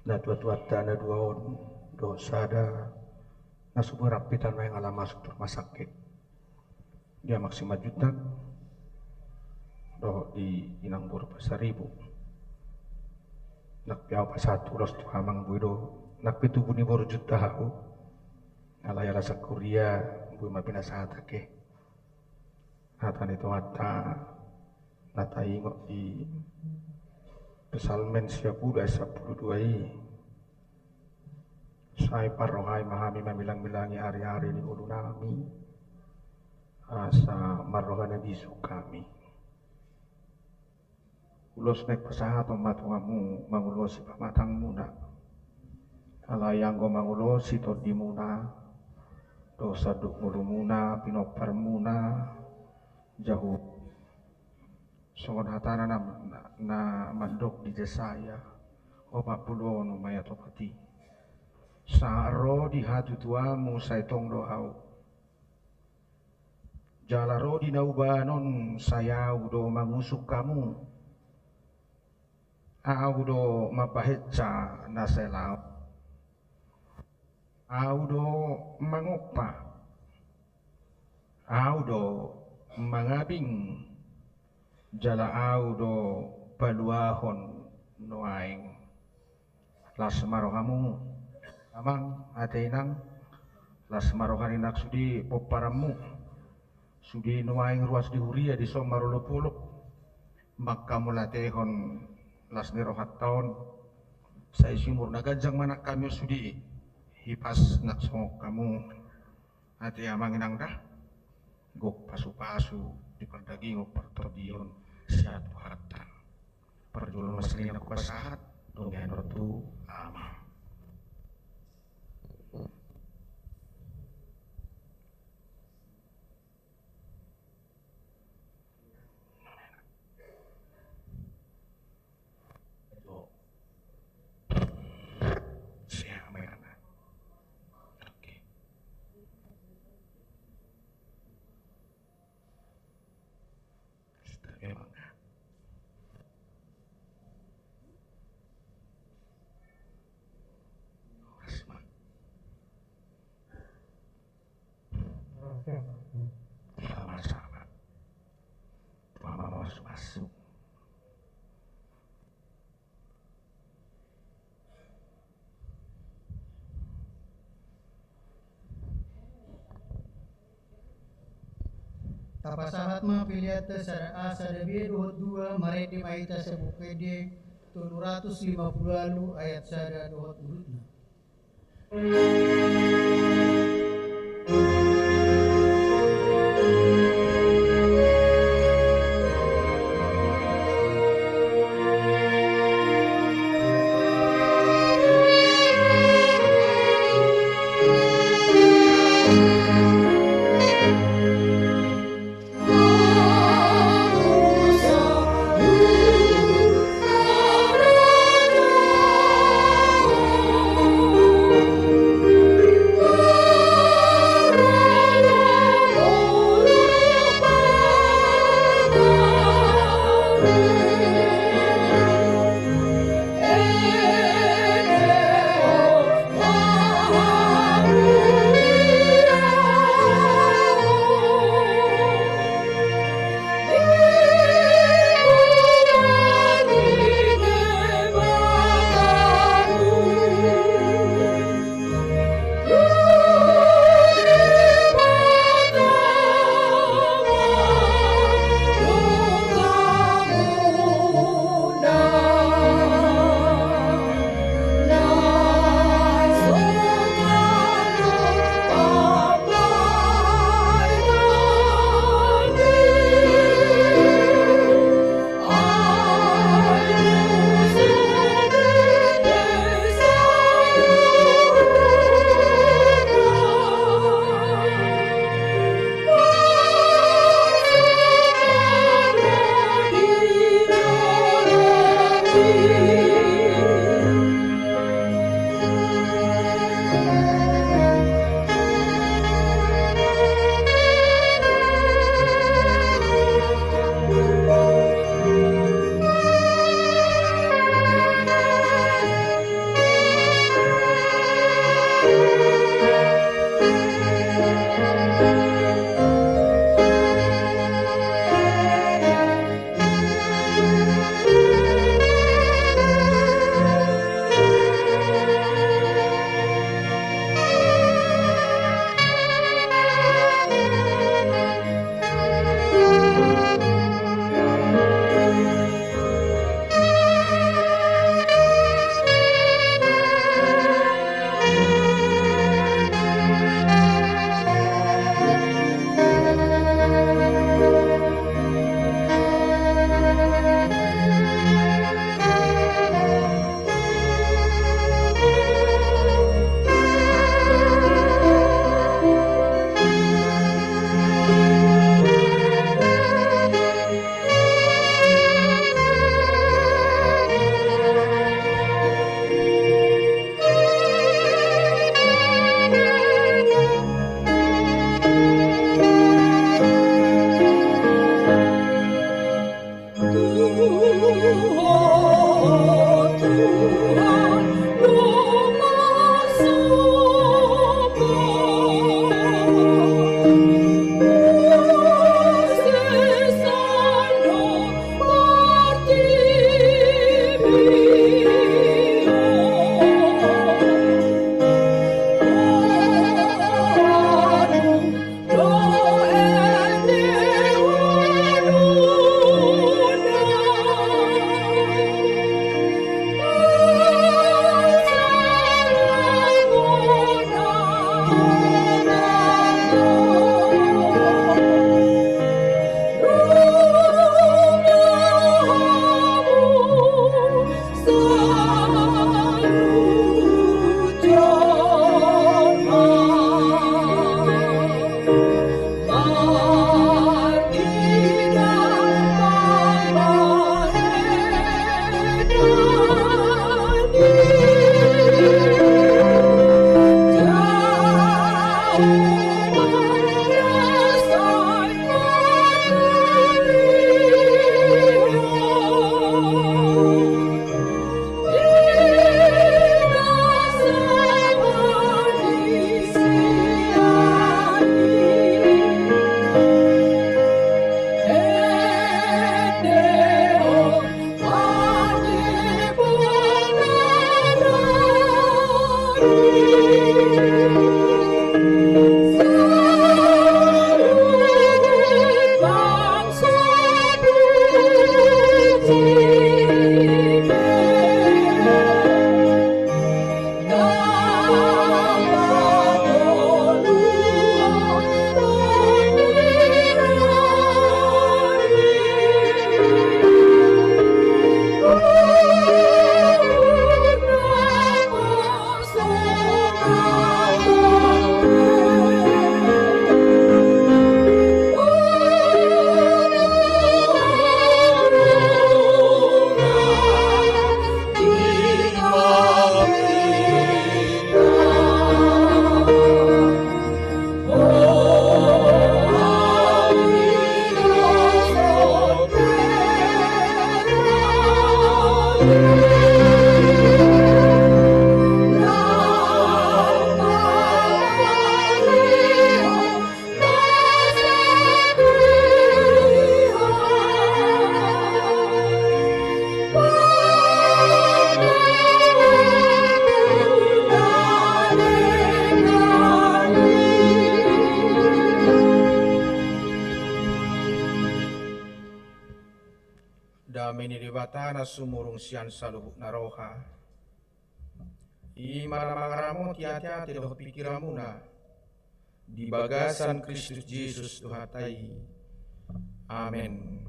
natuatuanta na dua on, dohot sada na so boi rap hita nuaeng ala masuk tu rumah sakit. Di amang Simanjuntak dohot di inang boru Pasaribu. Nang pe ahu pasahat ulos tu amang, boi do nang pe tubu ni borunta ahu. Alai alasan huria, boi ma pinasahat, ake. Hata ni Tuhanta na taingot di Psalmen sia pulu ayat sampulu dua i. Sai parrohai ma hami mamilangmilangi ariari ni ngolunami, asa marroha na bisuk hami. Ulos na hupasahathon ma tu hamu mangulosi pamatangmuna. Alai anggo mangulosi tondimuna dohot sandok ngolumuna, pinomparmuna, jahu. Songon hatana na, na, na mandok di Jesaya opat pulu onom ayat opat i. Sahat ro di hatutuamu sai tong do ahu. Jala ro di na ubanon sai ahu do mangusung hamu. Ahu do mambahensa na sai laho. Ahu do mangompa. Ahu do mangabing. Jala ahu do paluahon nuaeng. Las ma rohamu, amang, ate inang, las ma roha ni nang sude pomparanmu. Sude nuaeng ruas di huria dison marolopolop. Manghamauliatehon las ni rohanta on. Sai siumur na ganjang ma nang hami on sude. Hipas nang songon hamu. Ate amang inang da. Gok pasupasu di pardagingon partondion sian Tuhanta. Parjolo ma sian i na hupasahat, dung i tu amang. Sehat ma inang. Oke. Sama-sama. Tuhan masuk-masuk. Tapasahat ma peleanta sada A, sada B dohot dua, marende ma hita sian Buku Ende tolu ratus lima pulu ualu ayat sada dohot urutna. Dame ni Debata na sumurung sian saluhutna roha, i ma na mangaramoti ateate dohot pingkiranmuna di bagasan Kristus Jesus Tuhanta i. Amen.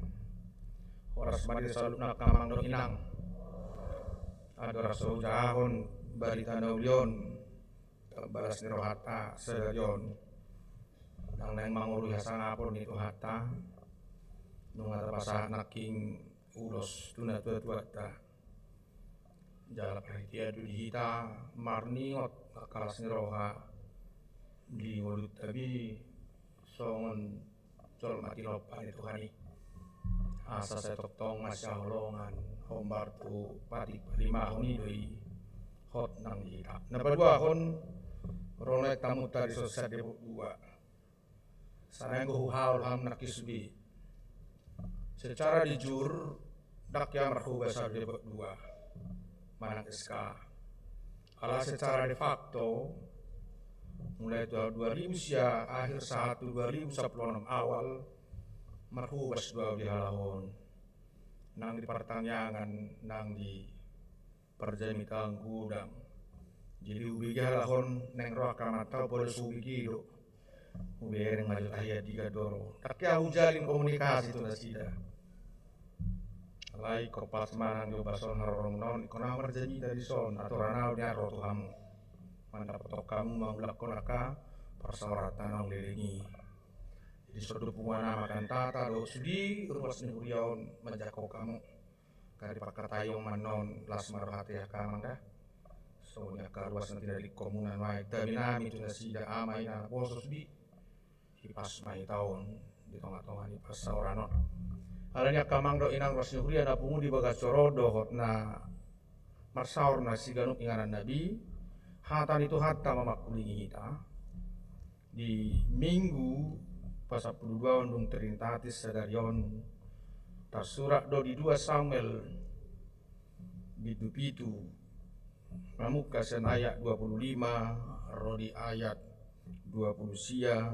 Horas ma di saluhutna angka amang dohot inang. Andorang so hujahahon barita na uli on, balas ni rohanta sadari on, ndang naeng mangurupi hasangapon ni Tuhanta, nunga tapasahat nangkin ulos tu natuatuanta. Jala parhitean do di hita marningot angka las ni roha di ngolunta be songon jolma tinompa ni Tuhan i. Asa sai tongtong masihaholongan hombar tu patik palimahon i do i hot nang di hita. Na paduahon, ro nuaeng tamunta di son sian Depok dua. Sai naeng do huhaol hamu nangkin sude. Secara de jure, ndang hea marhobas ahu di Depok dua manang S K. Alai secara de facto, mulai tahun dua ribu sia akhir sahat tu dua ribu sampulu onom awal, marhobas do ahu di halak on. Nang di partangiangan, nang di parjamitaan godang. Jadi hubege halak on naeng ro angka amanta on, pola so hubege do. Hubereng ma jo tahi andigan do ro. Ndang hea hujalin komunikasi tu nasida. Alai ingkon pas ma nang di ombas on haroromuna on, ingkon ahu marjamita di son, atoran ahu nian ro tu hamu. Mandapothon hamu, mangulakhon angka parsaoranta naung leleng i. Jadi songon punguan ama, kantata dohot sude ruas ni huria on manjangkon hamu. Angka dipangkatai on ma annon, las ma rohanta i angka amang da. Songon i angka ruas na tinadingkonmuna nuaeng, dame nami tu nasida ama ina naposo sude. Hipas ma hita on di tongatonga ni parsaoran on. Alani i angka amang dohot inang, ruas ni huria na pungu di bagas joro dohot na marsaor na siganup inganan na be, hata ni Tuhanta ma mangkulingi hita. Di Minggu pasampulu dua on dung Trinitatis sadari on, tarsurat do di dua Samuel bindu pitu, mamungka sian ayat dua pulu lima ro di ayat dua pulu sia.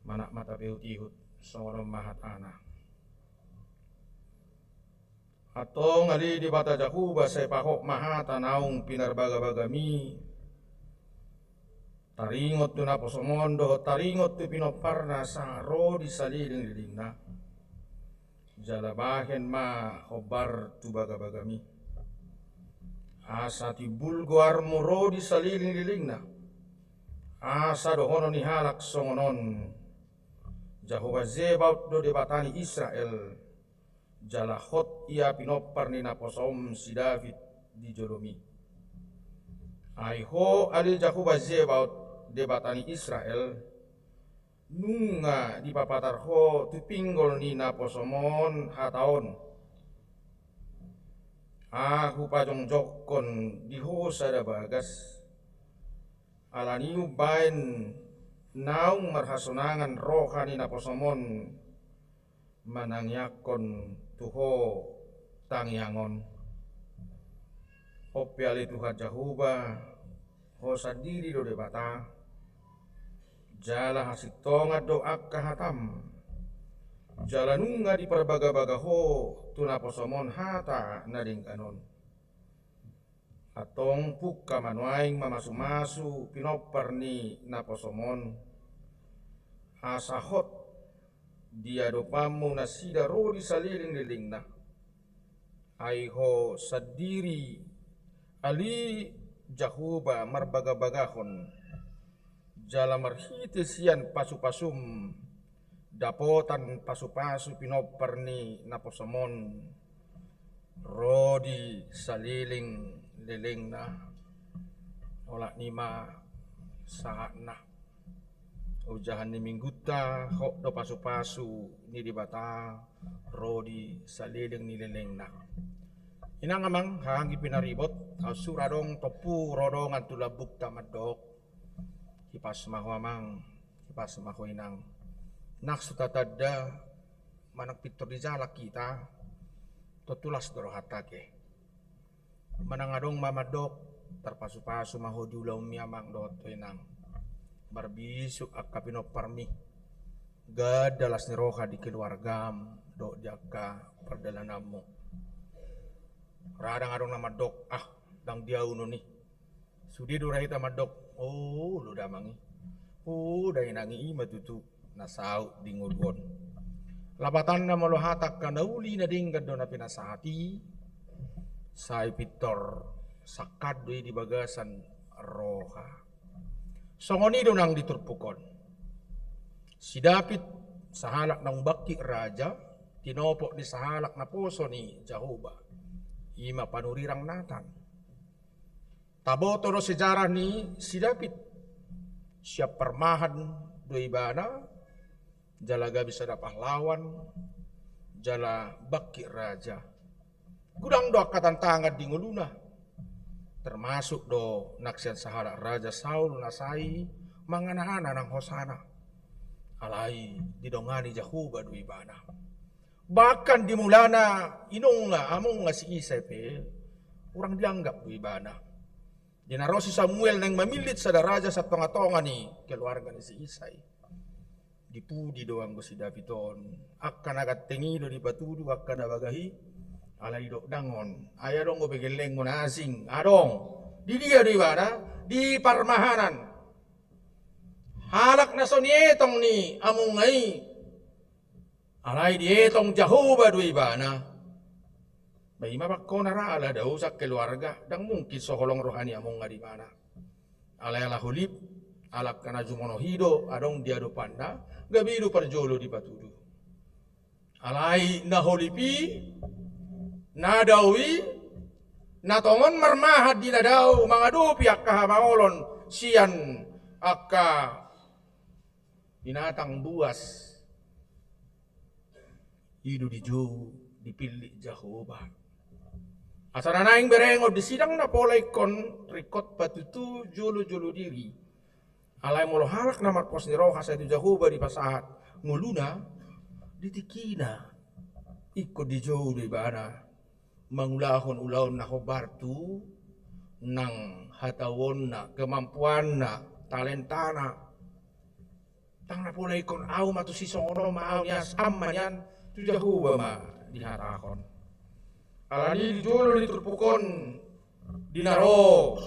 Manat ma tapaihutihut, songon on ma hatana. Antong ale Debata Jahowa, sai pahot ma hata naung pinarbagabagami, taringot tu naposom on dohot taringot tu pinomparna sahat ro di salelenglelengna. Jala bahen ma hombar tu bagabagami, asa timbul goarmu ro di salelenglelengna. Asa dohonon ni halak songon on: Jahowa Zebaot do Debata ni Israel, jala hot ia pinompar ni naposom si David di jolomi. Ai ho ale Jahowa Zebaot, Debata ni Israel, nunga dipapatar ho tu pinggol ni naposom on hata on: Ahu pajongjongkon di ho sada bagas. Alani i umbahen naung marhasonangan roha ni naposom on manangiangkon tu ho tangiang on. On pe ale Tuhan Jahowa, Ho sandiri do Debata, jala hasintongan do angka hatam, jala nunga diparbagabaga ho tu naposom on hata na denggan on. Antong pungka ma nuaeng mamasumasu pinompar ni naposom on, asa hot di adopanmu nasida ro di salelenglelengna. Ai ho sandiri ale Jahowa marbagabagahon, jala marhite sian pasupasum dapotan pasupasu pinompar ni naposom on ro di salelenglelengna. Olat ni ma sahatna. Ojahan ni Minggunta, hot do pasupasu ni Debata ro di saleleng ni lelengna. Inang amang, haha anggi pinaribot, au sura adong tompu ro dongan tu lambungta mandok, hipas ma ho amang, hipas ma ho inang. Nang so tatanda manang pintor di jalan hita, tontu las do rohanta ke. Manang adong ma mandok, tarpasupasu ma ho di ulaonmi amang dohot ho inang. Marbisuk angka pinomparmi, ganda las ni roha di keluargam dohot di angka pardalananmu. Ra ndang adong na mandok, ah, ndang di au non i. Sude do ra hita mandok, olo da amang i, olo da inang i, i ma tutu na saut di ngolu on. Lapatanna molo hata angka na uli na denggan do na pinasahat i, sai pintor sangkap do i di bagasan roha. Songon i do nang di turpuk on. Si David, sahalak naung bangkit raja, tinopot ni sahalak naposo ni Jahowa, i ma panurirang Natan. Taboto do sejarah ni si David. Sian parmahan do ibana, jala gabe sada pahlawan, jala bangkit raja. Godang do angka tantangan di ngoluna. Termasuk do nang sian sahalak Raja Saul na sai manganahana nang hosana. Alai didongani Jahowa do ibana. Bahkan di mulana inongna, amongna si Isai pe, hurang dianggap do ibana. Di na ro si Samuel naeng mamillit sada raja sian tongatonga ni keluarga ni si Isai, dipudi do anggo si David on. Angka na ganteng i do dipatudu, angka na bagah i, alai didok ndang on. Ai adong dope gellengmu na asing, adong. Di dia do ibana? Di parmahanan. Halak na so nietong ni amongna i. Alai dietong Jahowa do ibana. Ba i ma bangkona ra ala dao sian keluarga, ndang mungkin so holong roha ni amongna do ibana. Alai ala holip, ala angka na jumonohi do adong di adopanna, gabe i do parjolo dipatudu. Alai na holip i, na dao i, na tongon marmahan di na dao mangadopi angka hamaolon sian angka binatang buas, i do dijou dipillit Jahowa. Asa na naeng berengon disi ndang na pola ingkon ringkot patutu jolojolo diri. Alai molo halak na marpos ni roha sai tu Jahowa dipasahat ngoluna, di tingkina ingkon dijou do ibana mangulahon ulaon na hombar tu nang hatauonna, kemampuanna, talentana. Ndang na pola ingkon au ma tusi songon on ma au nian, am ma nian, tu Jahowa ma dihatahon. Alani i di jolo ni turpuk on di na ro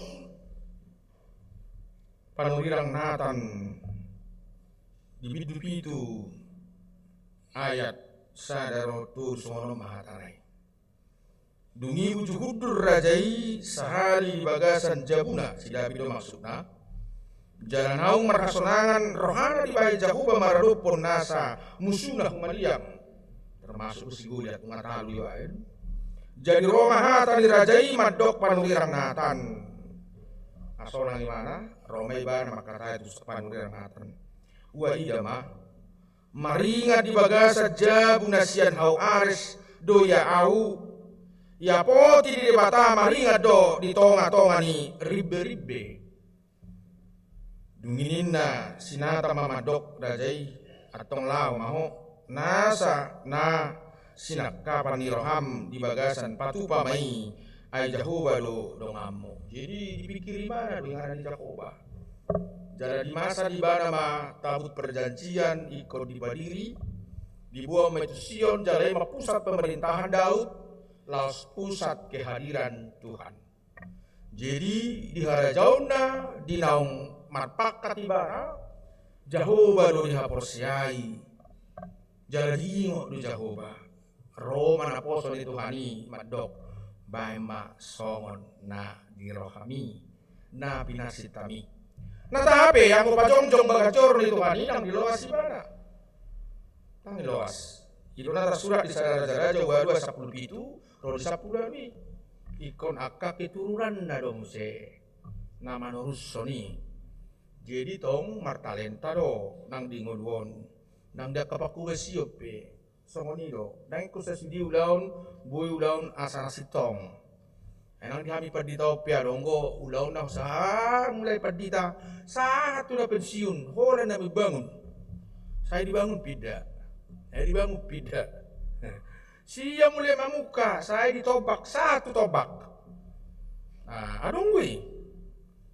panurirang Natan di bindu pitu ayat sada ro tolu, songon on ma hatana i. Dung i uju hundul raja i sahali di bagasan jabuna, si David do maksudna, jala naung marhasonangan rohana dibahen Jahowa maradophon nasa musuna humaliang, termasuk si Goliat, nunga talu dibahen. Jadi ro ma hata ni raja i mandok panurirang Natan. Hasonang ibana, ro ma ibana mangkatai tu panurirang Natan. Ua ida ma, maringan di bagasan jabu na sian hau ares do ia ahu, ia poti ni Debata maringan do di tongatonga ni rimberimbe. Dung i ninna si Natan ma mandok raja i, antong laho ma ho, nasa na sinangkapan ni roham di bagasan patupa ma i, ai Jahowa do donganmu. Jadi dipingkiri ibana do inganan ni Jahowa. Jala dimasa di ibana ma tabut perjanjian ingkon dipadiri, diboan ma i tu Sion, jala i ma pusat pemerintahan Daud, laos pusat kehadiran Tuhan. Jadi di harajaonna, di naung marpangkat ibana, Jahowa do dihaporseai. Jala diingot do Jahowa. Ro ma naposo ni Tuhan i mandok, baen ma songon na di rohami, na pinansit hami. Na tahape anggo pajongjong bagas joro ni Tuhan i, ndang diloas ibana. Ndang diloas. I do na tarsurat di Sada Rajaraja ualu ayat sampulu pitu ro di sampulu ualu i. Ingkon angka keturunanna do muse na manorushon i. Jadi tong martalenta do nang di ngolu on, nang di angka pangkobasion pe. Songon i do, ndang ingkon sasude ulaon, boi ulaon asa na sintong. Ai nang di hami pandita on pe adong do ulaon na sahat mulai pandita, sahat tu na pensiun, holan na membangun. Sai dibangun pinda, sai dibangun pinda. Sian mulai mamungka, sai di Tombak, sahat tu Tombak. Nah, adong do i.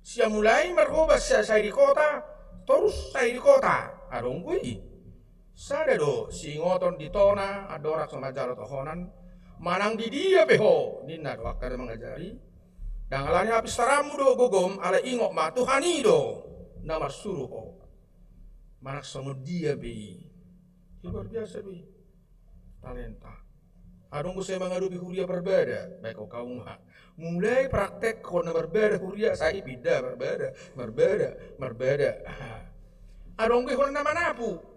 Sian mulai marhobas, sai, sai di kota, torus sai di kota. Adong do i. Sada do siingoton di tona, andorang so manjalo tohonan, manang di dia pe ho, ninna do angka na mangajari. Ndang alani hapistaranmu do gogom, alai ingot ma Tuhan i do na marsuru ho. Manang songon dia pe i. I luar biasa be. Talenta. Adong do sai mangadopi huria parbada, baen ho hamu ma. Mulai praktekhon na marbada huria, sai pinda marbada, marbada, marbada. Adong do holan na manapu.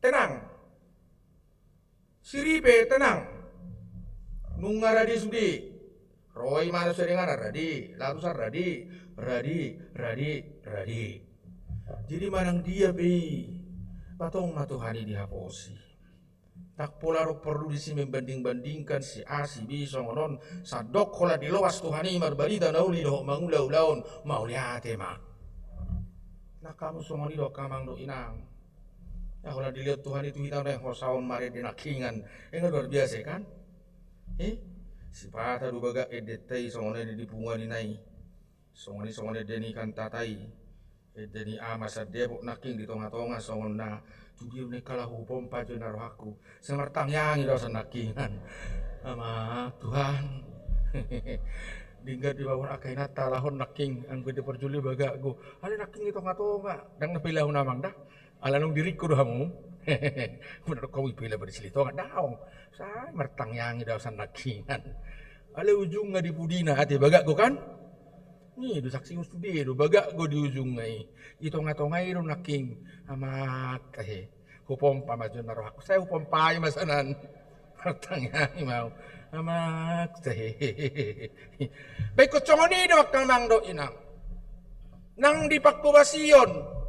Tenang. Siripe tenang. Nunga rade sude. Ro i ma na sude ngana rade, larusan rade, rade, rade, rade. Jadi manang dia pe i, ba tong ma Tuhan i dihaposi. Ndang pola adong porlu disi membanding-bandingkan si A si B songon on, sandok holan diloas Tuhan i marbarita na uli dohot mangula ulaon, mauliate ma. Nang hamu songon i do angka amang dohot inang. Nah, holan dilehon Tuhan i tu hita naeng hosaon marende nangkingan. Ingat luar biasa kan? Eh? Sipata do bagak endenta i songon ende di punguan i nai. Songon i songon ende ni kantata i. Ende ni ama sian Depok nangkin di tonga-tonga songon na tu dia naeng kala hupompa jo na rohangku. Sai martangiang i do asa nangkingan. Ama Tuhan. Denggan di bawah angka inanta lahon nangkin anggo ende parjolo bagakku. Alai nangkin di tonga-tonga. Ndang na pailaon amang da. Ala nung diringku do hamu. Benar kau ipela pada sili tonga daong. Sai martangiang i do asa nangkingan. Alai ujungna di pudina ate bagakku kan? Ni do saksi sude do bagakku di ujungna i. Di tonga-tonga i do nangkin. Amak tahe. Hupompa ma jo na rohangku. Sai hupompa i ma sanan. Martangiang i ma au. Amak tahe. Baen ho songon i do angka amang dohot inang. Nang di pangkobasion.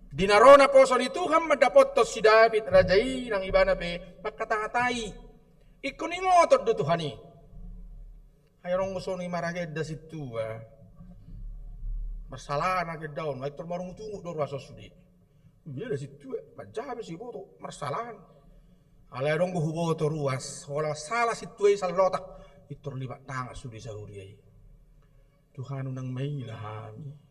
Di na ro naposo ni Tuhan mandapothon si Daud raja i nang ibana pe mangkatahata i. Ingkon ingoton do Tuhan i. Ai adong do songon i maragenda sintua. Marsalahan agenda on, ai tor marungut-ungut do ruas on sude. Beda sintua, manjaha pe siboto, marsalahan. Alai adong do huboto ruas, holan sala sintua i sallotak. Pintor lipat tangan sude sahuria i. Tuhan unang maila hami.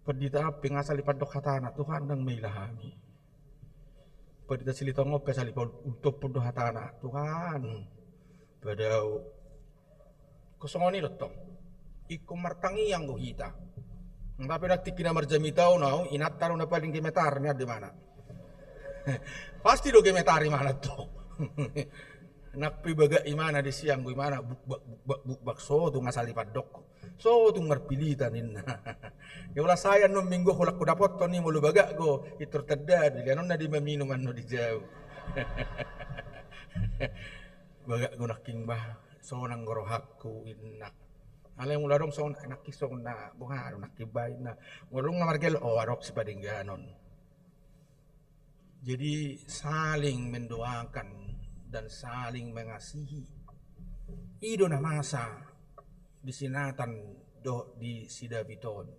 Pandita pe nga sali pandok hatana, Tuhan unang maila hami. Pandita Silitonga pe sali pa ultompon do hatana, Tuhan. Padao. Ingkon songon i do tong. Ingkon martangiang do hita. Tapi nang tingki na marjamita on au, inanta do na paling gemetar nian di mana. Pasti do gemetar imana tong. Nang pe bagak imana di sian do imana bukbak bukbak bukbak so tu nga sali pandok. So tung marpilita ninna. Ia molo sai annon minggu holan hudapothon i molo bagak do, pintor tanda do, lianon na di maminum annon di jau. Bagak do nangkin bah, sonang do rohangku inna. Alai molo adong songon nangkin songon na boha do nangkin bah inna. Molo adong na margel, oh adong sipadengganon. Jadi saling mendoakan dan saling mengasihi. I do na masa di si Natan dohot di si David on.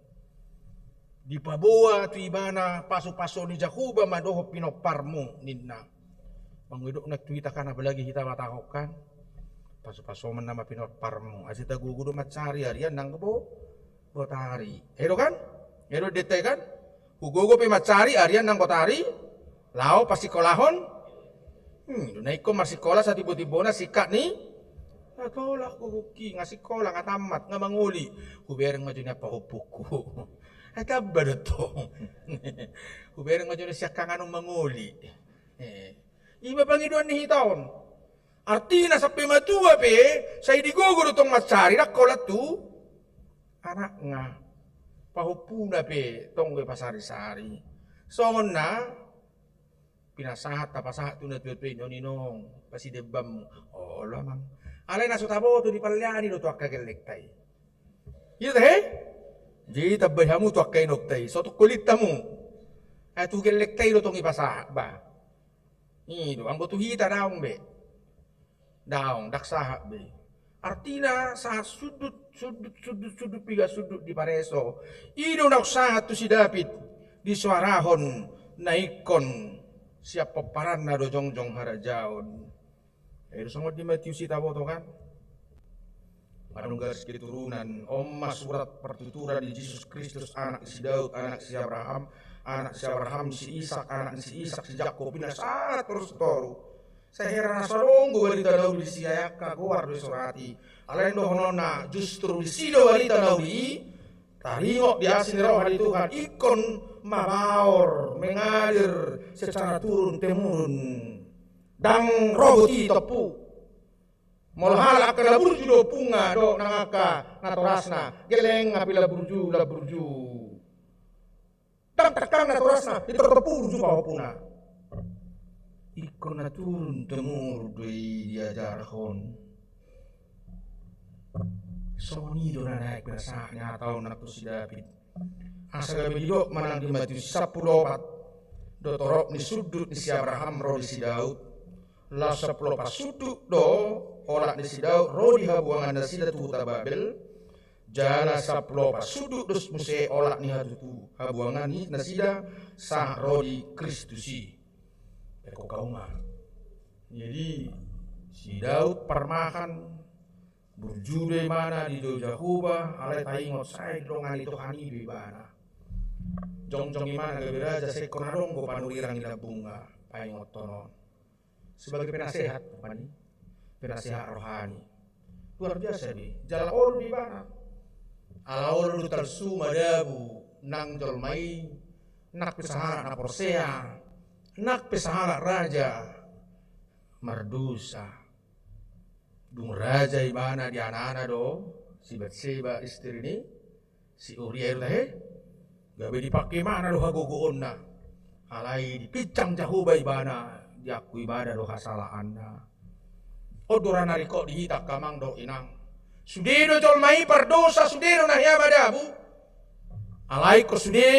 Dipaboa tu ibana pasupasu ni Jahowa ma dohot pinomparmu ninna. Mangidok na tu hita kan apalagi hita Batak on kan. Pasu-pasuon nama pinorparmu, asa tagogo do mansari arian nang bo-, botari. Edo kan? Edo detta kan? Hugogo pe mansari arian nang botari, laho pasikolahon. Hmm, na ingkon marsikola satibo-tibona singkat ni. Na tolak gogongki, nga sikola, nga tamat, nga mangoli. Hubereng ma jo nian pahompungku. Ai tamba do tong. Hubereng ma jo nian siangkangan on mangoli. Eh. Ima pangidoan ni hita on. Artina sampe matua pe, sai digogo do tong mansari, ndang holan tu anakna. Pahompuna pe tong do pasari-sari. Songon na pinasahat, tapasahat tu natua-tua i, inong, inong, pasidembanmu. Olo amang. Alai na so taboto dipaleani do tu angka gellengta i. Ia tahe? Jadi tambai hamu tu angka inongta i, so tongkolinta hamu. Ai tu gellengta i do tong dipasahat, bah. I do, anggo tu hita daong be. Daong, ndang sahat be. Artina sahat sundut, sundut, sundut, sundut, piga sundut dipareso. I do naung sahat tu si David, disuarahon na ingkon sian pomparanna do jongjong harajaon. Ai do songon di Matius i taboto kan? Manang garis keturunan, on ma surat partuturan ni Jesus Kristus, anak ni si Daud, anak ni si Abraham, anak ni si Abraham, si Ishak, anak ni si Ishak, si Jakob, pinasahat torus tu toru. Sai hera na so adong do barita na uli disi, ai angka goar do disurati. Alai dohononna justru disi do barita na uli i, taringot di asi ni roha ni Tuhan, ingkon mabaor, mengalir secara turun temurun. Ndang rogot i tompu. Molo halak angka na burju do ompungna dohot nang angka natorasna, gelleng hape na burju, na burju. Ndang tangkas natorasna, di tortorpu burju pahompuna. Ingkon na turun temurun do i diajarhon. Songon i do na naeng pinasahat ni hata on nang tu si David. Asa gabe didok manang di Matius sampulu opat do torop ni sundut ni si Abraham ro di si Daud. Laos sampulu opat sundut do olat ni si Daud ro di habuangan nasida tu huta Babel. Jala sampulu opat sundut dos muse olat ni hatutu habuangan ni nasida sahat ro di Kristus i. Eko kauma. Jadi si Daud parmahan, burju do ibana, didok Jahowa, alai taingot sai didongani Tuhan i do ibana. Jongjong ibana gabe raja, sai ingkon adong do panurirang i lambungna, paingothon on. Sebagai penasehat, rupani, penasehat rohani. Luar biasa be, jala olo do ibana. Ala olo do talsu madabu nang jolma i, nang pe sahalak na porsea, nang pe sahalak raja mardosa. Dung raja ibana dianana do si Batseba, istri ni si Uria i do tahe. Gabe dipangke ibana do hagogoonna. Alai dipinsang Jahowa ibana, diakui ibana do hasalaanna. On do ra na ringkot di hita angka amang dohot inang. Sude do jolma i pardosa, sude do na hea madabu. Alai ingkon sude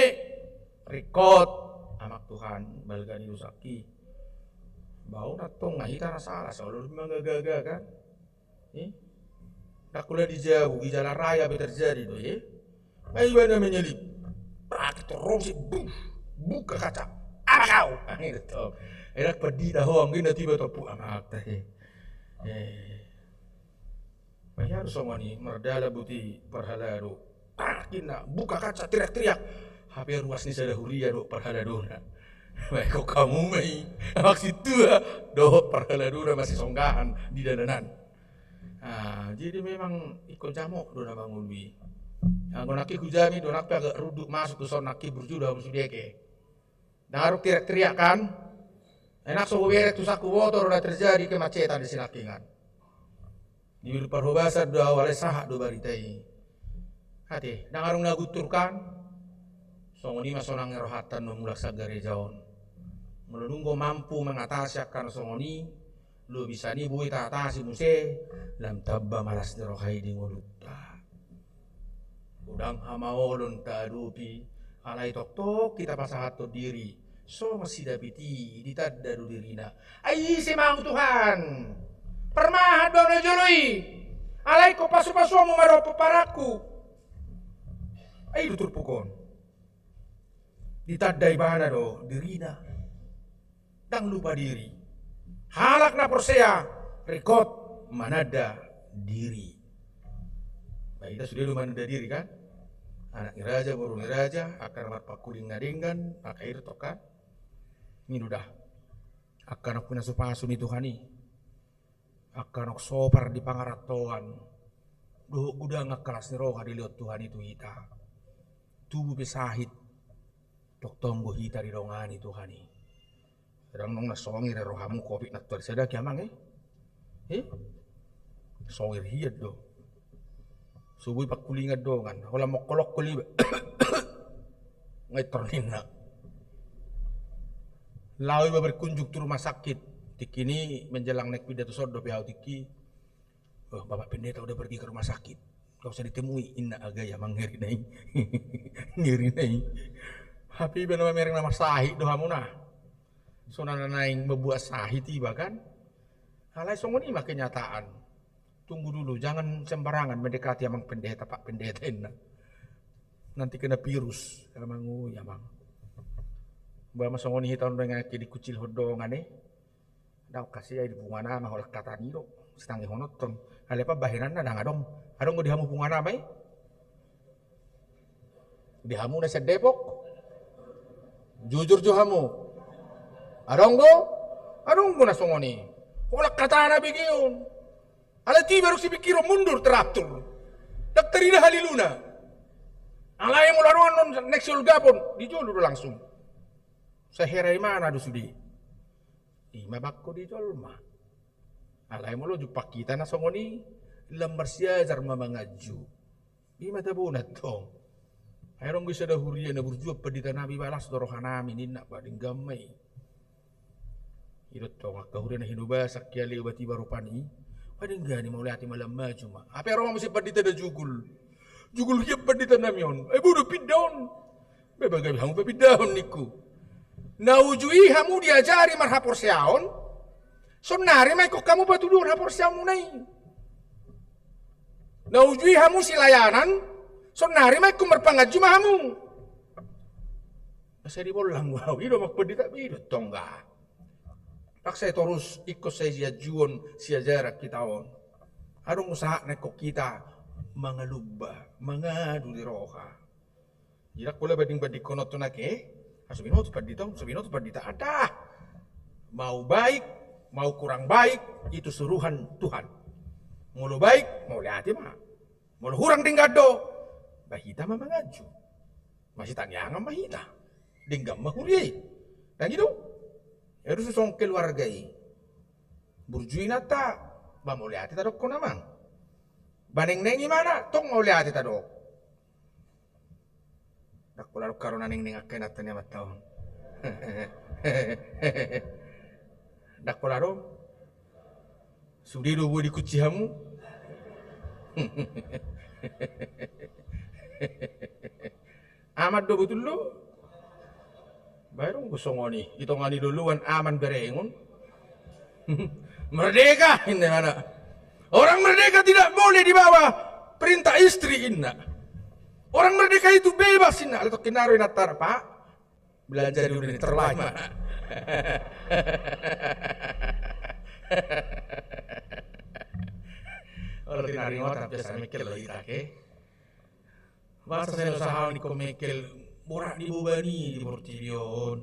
ringkot, Amang Tuhan, balga ni dosangki. Bah on antong na hita na sala, sai olo do mangagaga kan. Eh? Ndang pola di jabu, di jalan raya pe terjadi do, eh? Ai ibana menyelip. Prak, torong si, bum, buka kaca. Apa kau? Gitu. Enak pedih dah, ho, anggo na tiba topu anak teh. Eh. Bah harus songon i, mardalan boti parhalado. Prak, inna, buka kaca, teriak-teriak. Hape ruas ni sada huria do parhaladona. Bah, eko hamu ma i, amak sintua dohot parhaladona masisonggahan di dalanan. Ah, jadi memang ingkon jamok do na mangolu i. Anggo nangkin hujami do nang pe agak runduk masuk tu son, nangkin burju do hamu sude eke. Ndang adong teriak-teriak kan? Enak so hubereng tu sangku boto do na terjadi kemacetan di sinangkingan. Di Parhobasan do au, alai sahat do barita i. Ate, ndang adong na guntur kan? Songon i ma sonang ni rohanta na mulak sian gareja on. Molo dung do mampu mengatasi angka na songon i, lobi sian i boi taatasi muse, lam tamba malas ni roha i di ngolunta. Godang hamaolon taadopi, alai tongtong hita pasahathon diri songon si David i, ditanda do dirina. Ai ise ma ahu Tuhan? Parmahan do au na jolo i. Alai ingkon pasu-pasuonmu ma dohot pomparanku. Ai do turpuk on. Ditanda ibana do dirina. Ndang lupa diri. Halak na porsea, ringkot. mananda diri. Ba hita sude do mananda diri kan? Anak ni raja, boru ni raja, angka na marpangkuling na denggan, angka i do tong kan? I do da. Angka na pinasupasu ni Tuhan i. Angka na sopar di pangarantoan. Dohot godang angka las ni roha dilehon Tuhan i tu hita. Tubu pe sahit. Tongtong do hita didongani Tuhan i. Ndang nunga songon i rohamu covid na tuari sada ke amang e? E? Songon i hian do. So boi pangkulingan dongan. Holan mongkol-ongkol iba. Nga i tor ninna. Laho iba berkunjung tu rumah sakit. Tingki ni menjelang naeng pinda tu son dope au tingki. Oh, Bapak Pendeta udah pergi ke rumah sakit. Nggak usah ditemui, inna. Aga i amang, ngeri na i. Ngeri na i. Hape iba na mamereng na marsahit do hamu na. So na naeng mambuat sahit iba kan. Alai songon i ma kenyataan. Tunggu dulu, jangan sembarangan mendekati amang pendeta, Pak Pendeta, inna. Nanti kena virus. Amang, ui amang. Ba ma songon i hita on do, nga ke dikucilhon dongan e. Ndang kasea i di punguan ama holan hata ni do. Sitangihononton. Alai pambahenanna ndang adong. Adong do di hamu punguan ama i? Di hamu na sian Depok? Jujur jo hamu. Adong do? Adong do na songon i. Holan hatana bege on. Alai tiba do sipingkiron mundur teratur. Ndang tarida haliluna. Alai molo adong annon next Olgapon. Di jolo do langsung. Sai hera imana do sude. Ima bangko di jolma. Alai molo jumpang hita na songon i, lam marsiajar ma manganju. Ima tabo na tong. Ai adong do sada huria na burju, pandita nami, balas do roha nami ninna, ba denggan ma i. I do tong angka huria na hinobasan, kiale obat iba rupani. Ba denggan i, mauliate ma, lam maju ma. Hape ro ma muse pandita na jugul. Jugul hian pandita nami on. Ai bodo pinda on. Baba gabe hamu papindahon ningku. Na uju i hamu diajari marhaporseaon, sonari ma ingkon hamu patuduhon haporseaonmuna i. Na uju i hamu silayanan, sonari ma ingkon marpanganju ma hamu. Sai dibollang do au, i do amang pandita, i do tong. Ndang sai torus ingkon sai sianjuon, siajaran hita on. Adong do saat na ingkon hita mangalumba, mangadu di roha. Jadi ndang pola banding-bandingkononton ake, ah, so binoto pandita on, so binoto pandita, ada. Mau baik, mau kurang baik, itu suruhan Tuhan. Molo baik, mauliate ma. Molo hurang, denggan do. Ba hita ma manganju. Masitangiangan ma hita. Denggan ma huria i. Ndang i do? Ia do songon keluarga i. Burju inanta, ba mauliate tadokkon amang. Ba nengneng imana, tong mauliate tadok. Ndang pola adong haroa na nengneng angka inanta ni amanta on. Ndang pola adong. Sude do boi dikunci hamu. Aman do botul do. Bae dong songon i, di tonga ni loloan aman berengon. Merdeka, inna imana. Orang merdeka tidak boleh di bawah perintah istri, inna. Orang merdeka itu bebas, inna. Alai tongkin na ro inanta, Pak, belanja dulu nih, terlalu mana. Olo, tinaringotan pe, sai mengkel do hita, oke? Boasa sai na usahahon ingkon mengkel, borat do boban i di portibi on.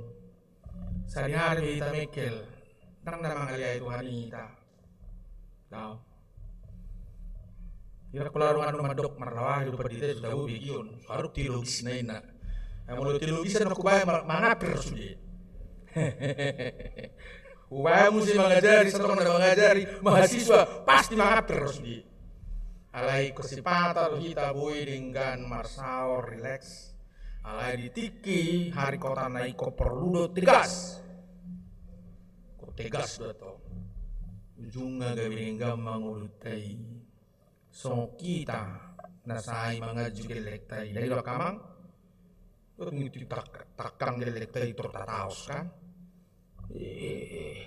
Sadihari be hita mengkel, ndang na mangaliai Tuhan i hita. Tau. Ndang pola adong annon mandok marlawahi do pandita i, so tabo begeon. Harus teologisna, inna. Molo teologisna, hubaen ma-, mangampir sude. Hubaen muse mangajari, satonga na mangajari mahasiswa, pasti mangampir sude. Alai ingkon sipata do hita boi denggan marsaor, rileks. Alai di tingki haringkotanna ingkon porlu do tegas. Ingkon tegas do tong. Ujungna gabe denggan ma ngolunta i. Songon hita na sai manganju gellengta i. Ndang i do angka amang? Tung i tak-, tangkang gellengta i tor tataos kan? Eh,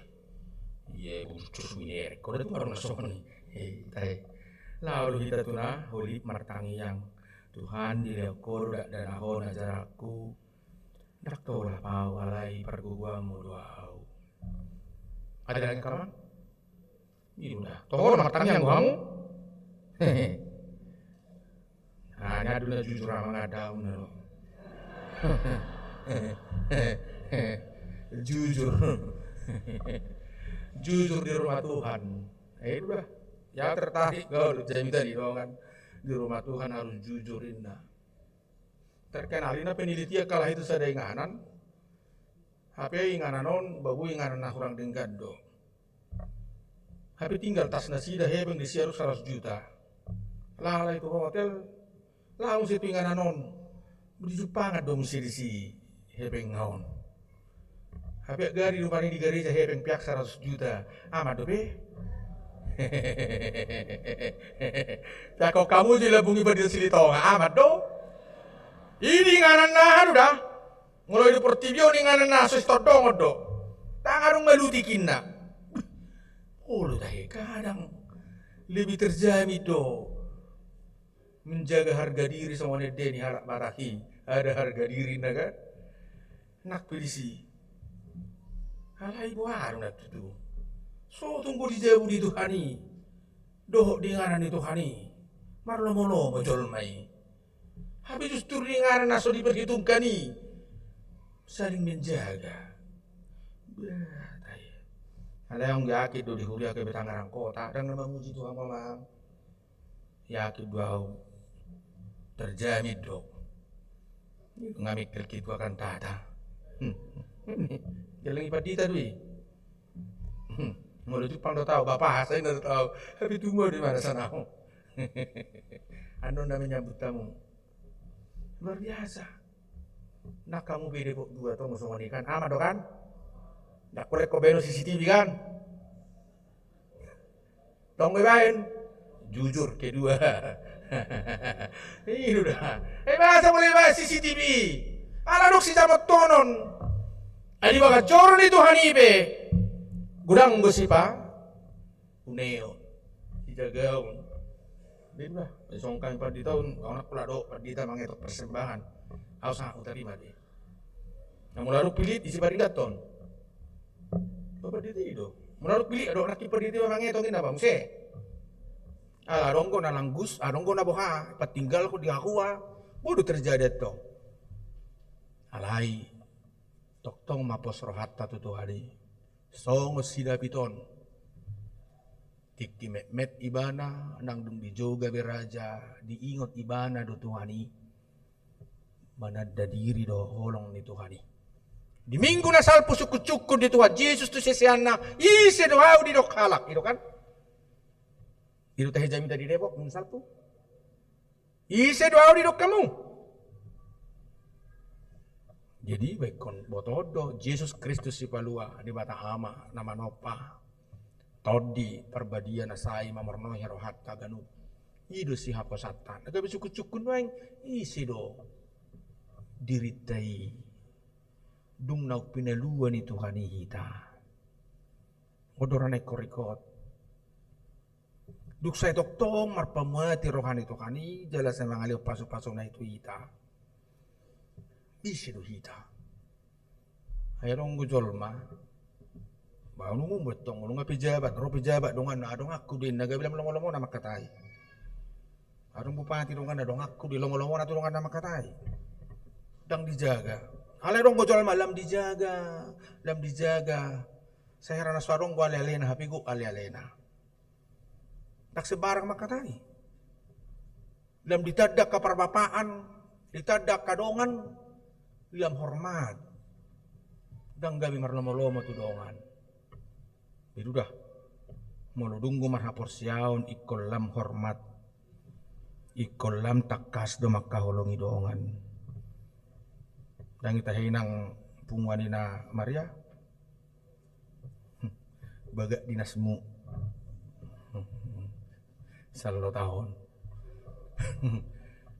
ia burju minerek. Ho da tung adong na songon i. Eh, tai. Laho do hita tu na holip martangiang. Tuhan, dilehon Ho do dakdanak on ajaranku. Ndang tolap au, alai pargogoanMu do au. Ada lagi, kawan? Ido da. Toho do martangiang do hamu. Hanya do na jujur amang adau na. Jujur. Jujur di rumah Tuhan. Eh, ido da. Ya tertarik kau, Jamita, di dongan. Di rumah Tuhan harus jujur, inna. Terkenal inna penelitian, kalau itu sada inganan. Hape inganan on, babu, inganan na hurang denggan do. Hape tinggal tas nasida hepeng disi, adong saratus juta. Lalai tu hotel, laho muse tu inganan on. Dijumpangan do muse disi hepeng on. Hape gari do panian di gareja, hepeng peak saratus juta. Aman dope? Peak on hamu jo i, lambung i panian Silitonga. Aman do? I do inganan na anu da. Molo i di portibi on inganan na so sitondongon do. Ndang adong malutik, inna. Olo tahe, kadang lebih terjamin do menjaga harga diri songon ende ni halak Batak i. Ada harga diri, inna kan? Nang pe disi. Alai boha do na tutu? So tung do di jabu ni Tuhan i dohot di inganan ni Tuhan i marlomolomo jolma i. Hape justru di inganan na so diperhitungkan i saling menjaga. Bah, tahe. Alai ahu yakin do di huria K P Tangerang Kota, ndang na mamuji Tuhan, amang. Yakin do ahu, terjamin do. Nga mengkel ketua kantata. Geleng i pandita do i. Molo Jepang do tau, bahasa i na do tau. Hape tubu ahu di mana sana. Annon na menyambut tamu. Luar biasa. Nah, hamu pe Depok dua tong songon i kan? Aman do kan? Ndang pola ingkon baenon C C T V kan? Tong be baen? Jujur, kedua. Ido da. Eh, masa molo ibaen C C T V? Ala adong sijamotonon. Ai di bagas joro ni Tuhan i pe godang do sipa uneon, sijagaon. Beda. Songkan pandita on, anak pula do pandita mangetok persembahan. Au sa utarima be. Na molo adong pilit, isi paringaton. Ba pandita i do. Molo adong pilit, adong nangkin pandita iba mangetok, inna ba muse. Ala adong do na langgus, adong do na boha, patinggal ko di ahu a. Bodo terjadi to. Alai tongtong ma pos rohanta tu Tuhan i. Songon si David on. Tingki metmet ibana, nang dung dijoga be raja, diingot ibana do Tuhan i. Mananda diri do holong ni Tuhan i. Di minggu na salpu sungkunsungkun ni Tuhan Jesus tu siseanna, ise do ahu didok halak, ido kan? Ido tahe jamita di Depok minggu salpu. Ise do ahu didok hamu? Jadi baen botoon do Jesus Kristus Sipalua, Debata Ama na manompa, Tondi Parbadia na sai mamornohi rohanta ganup. I do sihaposanta. Na gabe sungkunsungkun nuaeng, ise do dirinta i dung naung pinalua ni Tuhan i hita? Odorana ingkon rikot. Dung sai tongtong marpamuati roha ni Tuhan i, jala sai mangalehon pasupasuna i tu hita. Ise do hita? Ai adong do jolma. Ba on umum do tong, nunga pejabat, ro pejabat donganna, adong ahu do inna, gabe lam lomolomona mangkatai. Adong bupati donganna, adong ahu do i, lomolomona tu donganna mangkatai. Ndang dijaga. Alai adong do jolma lam dijaga, lam dijaga. Sai hera na so adong do alealena, hape gok alealena. Ndang sembarang mangkatai. Lam ditanda angka parbapaan, ditanda angka dongan, lam hormat. Ndang gabe marlomolomo tu dongan. Ido da. Molo dung do marhaporseaon ingkon lam hormat. Ingkon lam tangkas do mangkaholongi dongan. Ndang i tahe inang punguan i na Maria. Bagak dinasmu. Sallo taon.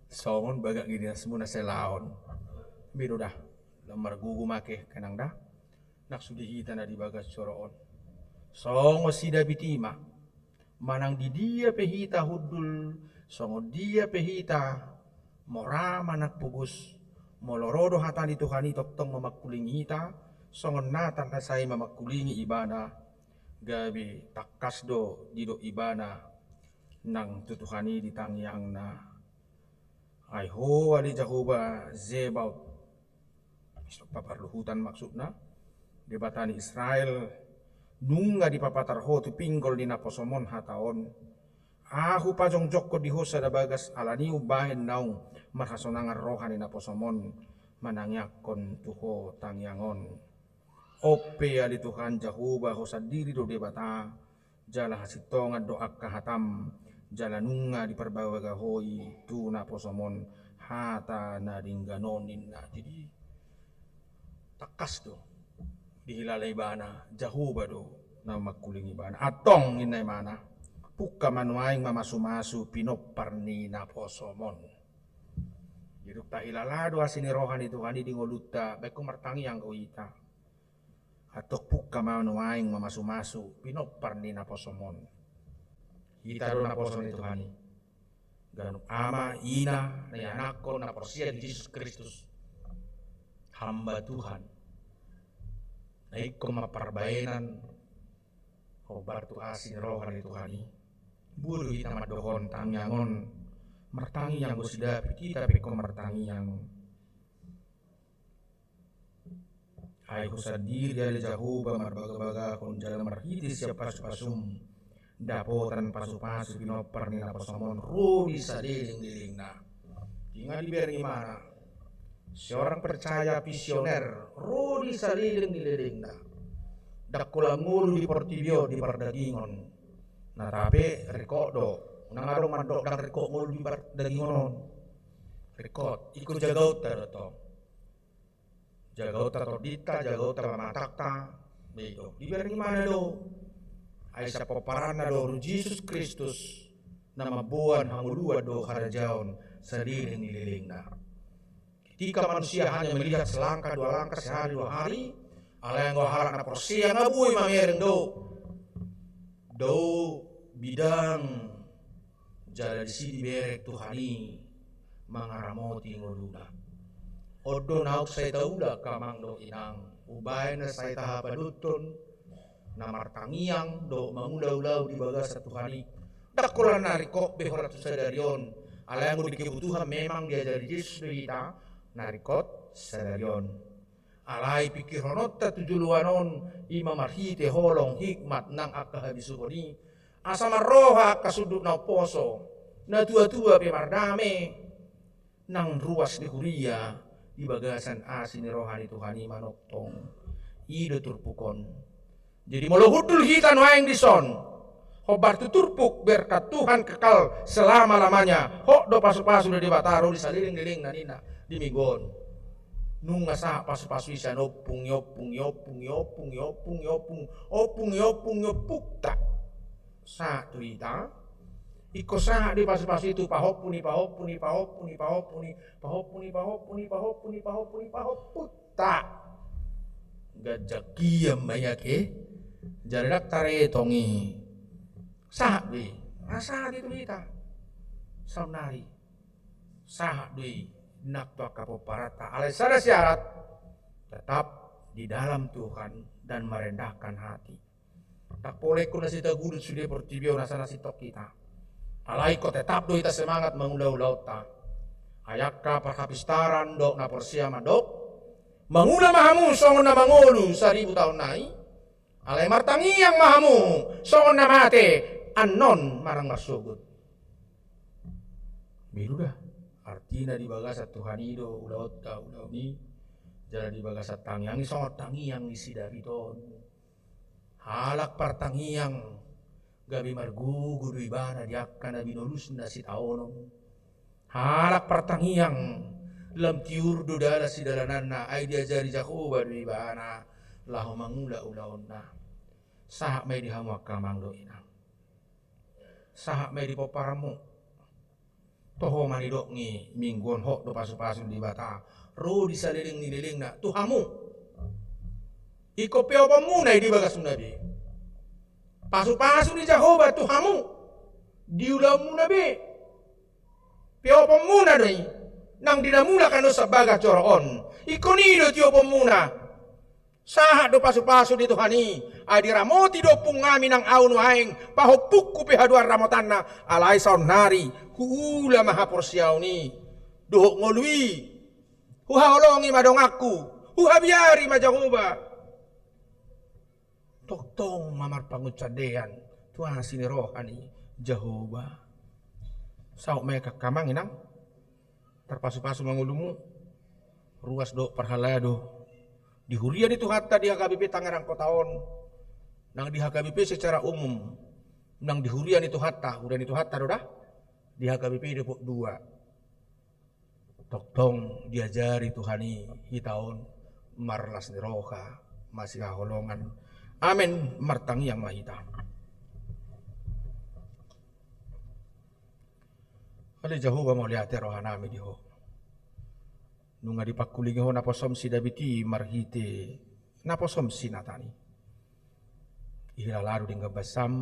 Songon bagak dinasmu na salaon. Ido da. Lam margugu ma kehe nang da. Nang sude hita na di bagas joro on. Songon si David i ma. Manang di dia pe hita hundul, songon dia pe hita, mora manang pogos, molo ro do hata ni Tuhan i tongtong mamangkulingi hita, songon Natan na sai mamangkulingi ibana, Gabe tangkas do didok ibana nang tu Tuhan i di tangiangna. Ai Ho ale Jahowa Zebaot, Paparluhutan maksudna, Debata ni Israel, nunga dipapatar Ho tu pinggol ni naposomon hata on. Ahu pajongjongkon di Ho sada bagas, alani umbahen naung marhasonangan roha ni naposomon manangiangkon tu Ho tangiang on. On pe ale Tuhan Jahowa, Ho sandiri do Debata, jala hasintongan do angka hatam, jala nunga diparbaga Ho i tu naposomon hata na denggan on, ninna. Jadi tangkas do dihilala ibana, Jahowa do na mangkuling ibana. Antong ninna ibana, pungka ma nuaeng mamasumasu pinompar ni naposomon. Jadi dung tahilala do asi ni roha ni Tuhan i di ngolunta, baen ho martangiang do hita. Antong pungka ma nuaeng mamasumasu pinompar ni naposomon. Hita do naposo ni Tuhan i. Ganup ama, ina, na ianakhon, na porsea di Jesus Kristus. Hamba Tuhan. Na ingkon mamparbaenan hombar tu asi ni roha ni Tuhan i. Boi do hita mandokhon tangiang on. Martangiang do si David, hita pe ingkon martangiang. Ai Ho sandiri ale Jahowa marbagabagahon jala marhite sian pasupasum dapotan pasupasu pinompar ni naposomon ro di salelenglelengna. Ingat dibereng ibana. Seorang percaya visioner ro di salelenglelengna. Ndang holan ngolu di portibi on di pardagingon. Na tape ringkot do. Unang adong mandok ndang ringkot ngolu di pardagingon on. Ringkot, ingkon jagaonta do tong. Jagaonta tondinta, jagaonta pamatangta. Be i do. Dibereng ibana do. Ai sian pomparanna do Jesus Kristus na mamboan hangoluan dohot harajaon saleleng ni lelengna. Ketika manusia hanya melihat selangkah dua langkah, sehari dua hari, alai anggo halak na porsea nga boi mamereng do. Dao bidang jala disi dibereng Tuhan i mangaramoti ngoluna. On do naung sai taulak amang dohot inang, umbahen na sai tahapadothon, na martangiang dohot mangula ulaon di bagasan Tuhan i. Ndang holan na ringkot be holan tu sadari on, alai anggo di kebutuhan memang diajari Jesus do hita na ringkot sadari on. Alai pingkirhononta tu joloan on, i ma marhite holong, hikmat nang angka habisuhon i, asa marroha angka sundut na umposo, na tuatua pe mardame, nang ruas ni huria di bagasan asi ni roha ni Tuhan i manongtong. I do turpuk on. Jadi molo hundul hita nuaeng dison, hombar tu turpuk berkat Tuhan kekal selama-lamanya, hot do pasupasu ni Debata ro di salelenglelengna ninna di minggu on. Nunga sahat pasupasu i sian ompung i ompung i ompung i ompung i ompung i ompung i ompung i ompung i ompungta. Sahat tu hita. Ingkon sahat do i pasupasu i tu pahompu ni pahompu ni pahompu ni pahompu ni pahompu ni pahompu ni pahompu ni pahompu ni pahompu ni pahompu. Ta. Ganjang gian ma i ate. Jala ndang taretong i. Sahat do i. Nga sahat i tu hita. Saonnari. Sahat do i nang tu angka pomparanta. Alai sada syarat. Tetap di dalam Tuhan dan merendahkan hati. Ndang pola ingkon na sitagudut sude portibi on asa na sintong hita. Alai ingkon tetap do hita semangat mangula ulaonta. Ai angka parhapistaran dohot na porsea mandok, mangula ma hamu songon na mangolu saribu taon nai. Alai martangiang ma hamu songon na mate annon manang marsogot. Bedu da. Artina di bagasan Tuhan i do ulaonta ulaon i. Jala di bagasan tangiang i songon tangiang ni si David on. Halak partangiang gabe margogo do ibana di angka na binolusna sitaonon. Halak partangiang lam tiur do dalan sidalananna, ai diajari Jahowa do ibana laho mangula ulaonna. Sahat ma i di hamu angka amang dohot inang. Sahat ma i di pomparanmu. Toho ma nidok ni minggu on hot do pasupasu ni Debata ro di saleleng ni lelengna tu hamu. Ingkon peoponmuna i di bagasmuna be. Pasupasu ni Jahowa tu hamu di ulaonmuna be. Peoponmuna do i nang di na mulak annon sian bagas joro on. Ingkon i do tioponmuna. Sahat do pasupasu ni Tuhan i, ai diramoti do ompung nami nang ahu nuaeng, pahompungku pe haduan ramotanna, alai saonnari huula ma haporseaon i. Dohot ngolu i, huhaholongi ma donganku, huhabiari ma Jahowa. Tongtong ma marpangunsandean tu asi ni roha ni Jahowa. Saut ma i angka amang inang, tarpasupasu ma ngolumu. Ruas dohot parhalado di huria ni Tuhanta di H K B P Tangerang Kota on, nang di H K B P secara umum, nang di huria ni Tuhanta, huria ni Tuhanta do da, di H K B P Depok dua. Tongtong diajari Tuhan i hita on marlas ni roha, masihaholongan. Amen. Martangiang ma hita. Ale Jahowa, mauliate rohanami di Ho. Nunga dipangkulingi Ho naposom si David i marhite naposom si Natan i. Ihilala do denggan basam,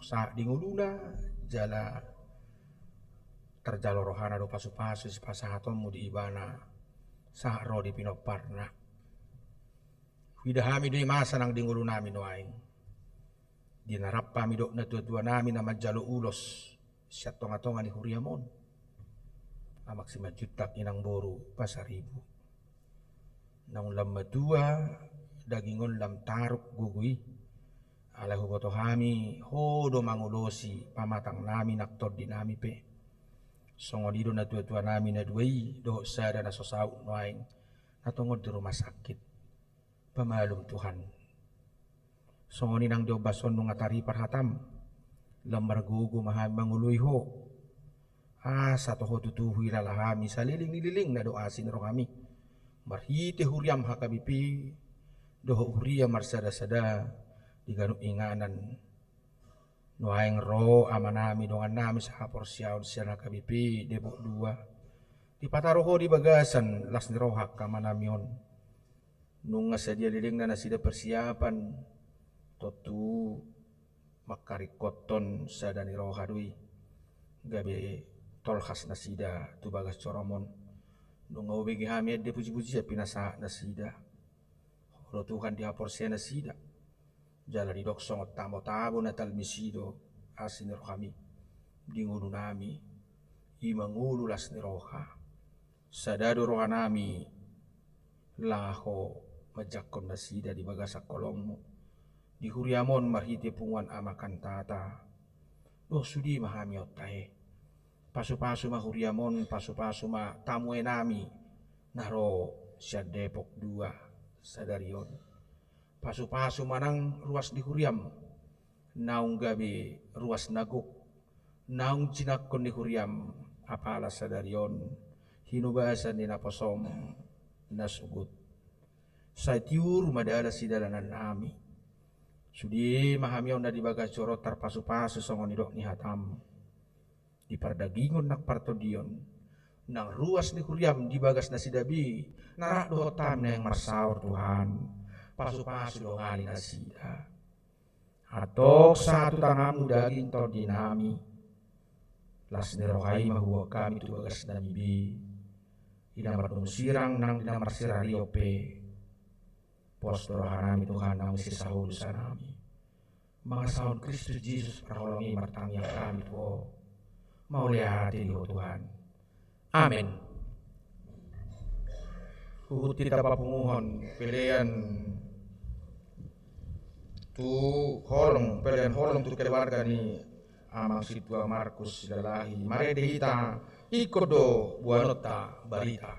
sahat di ngoluna, jala tarjalo rohana do pasupasu sipasahatonmu di ibana, sahat ro di pinomparna. Huida hami do i masa nang di ngolunami nuaeng. Di na rap hami dohot natuatuanami na manjalo ulos sian tongatonga ni huriam on. Amang Simanjuntak, inang boru Pasaribu. Naung lam matua daging on, lam taruk gogo i. Alai huboto hami, Ho do mangulosi pamatangnami nang tondinami pe. Songon i do natuatuanami na dua i dohot sada na so saut nuaeng, na tongon di rumah sakit. Pamalum Tuhan. Songon i nang di ombas on nunga taripar hatam. Lam margogo ma hami mangoloi Ho. Asa toho tutu huilala hami saleleng ni lelengna do asi ni rohami. Marhite huriam H K B P dohot huria marsadasada di ganup inganan. Nuaeng ro amanami dongannami sahaporseaon sian H K B P Depok dua. Dipataru Ho di bagasan las ni roha angka amanami on. Nunga sadia lelengna nasida persiapan, tontu mangkaringkothon sada ni roha do i, gabe tolhas nasida tu bagas joroM on. Nunga hubege hami ende pujipujian pinasahat nasida. Ho do Tuhan di haporseaon nasida. Jala didok songon tamotamo na talmisi do asi ni rohaMi di ngolunami, i ma ngolu las ni roha. Sada do rohanami laho manjangkon nasida di bagasan holongMu di huriaM on marhite punguan ama kantata dohot sude ma hami on tahe. Pasupasu ma huriaM on, pasupasu ma tamuenami na ro sian Depok dua sadari on. Pasupasu ma nang ruas ni huriaM, naung gabe ruas na gok, naung jinangkon ni huriaM apala sadari on hinobasan ni naposoM na sogot. Sai tiur ma dalan sidalanannami. Sude ma hami on na di bagas joro tarpasupasusu songon nidok ni hataM. Di pardagingon nang partondion, nang ruas ni huriaM di bagas nasida be na rap dohot hami naeng marsaor Tuhan. Pasupasu dongani nasida. Antong sahat tu tanganMu daging tondinami. Las ni roha i ma huboan hami tu bagasnami be. Di na mardomu sirang nang di na marsirarion pe. Pos do rohanami Tuhan naung sisaholusanami. Mangasahon Kristus Jesus parholong i martangiang hami tu Ho. Mauliate di Ho Tuhan. Amen. Huhut hita papunguhon pelean tu holong, pelean holong tu keluarga ni Amang Sintua Markus Silalahi. Marende hita, ingkon do boanonta barita.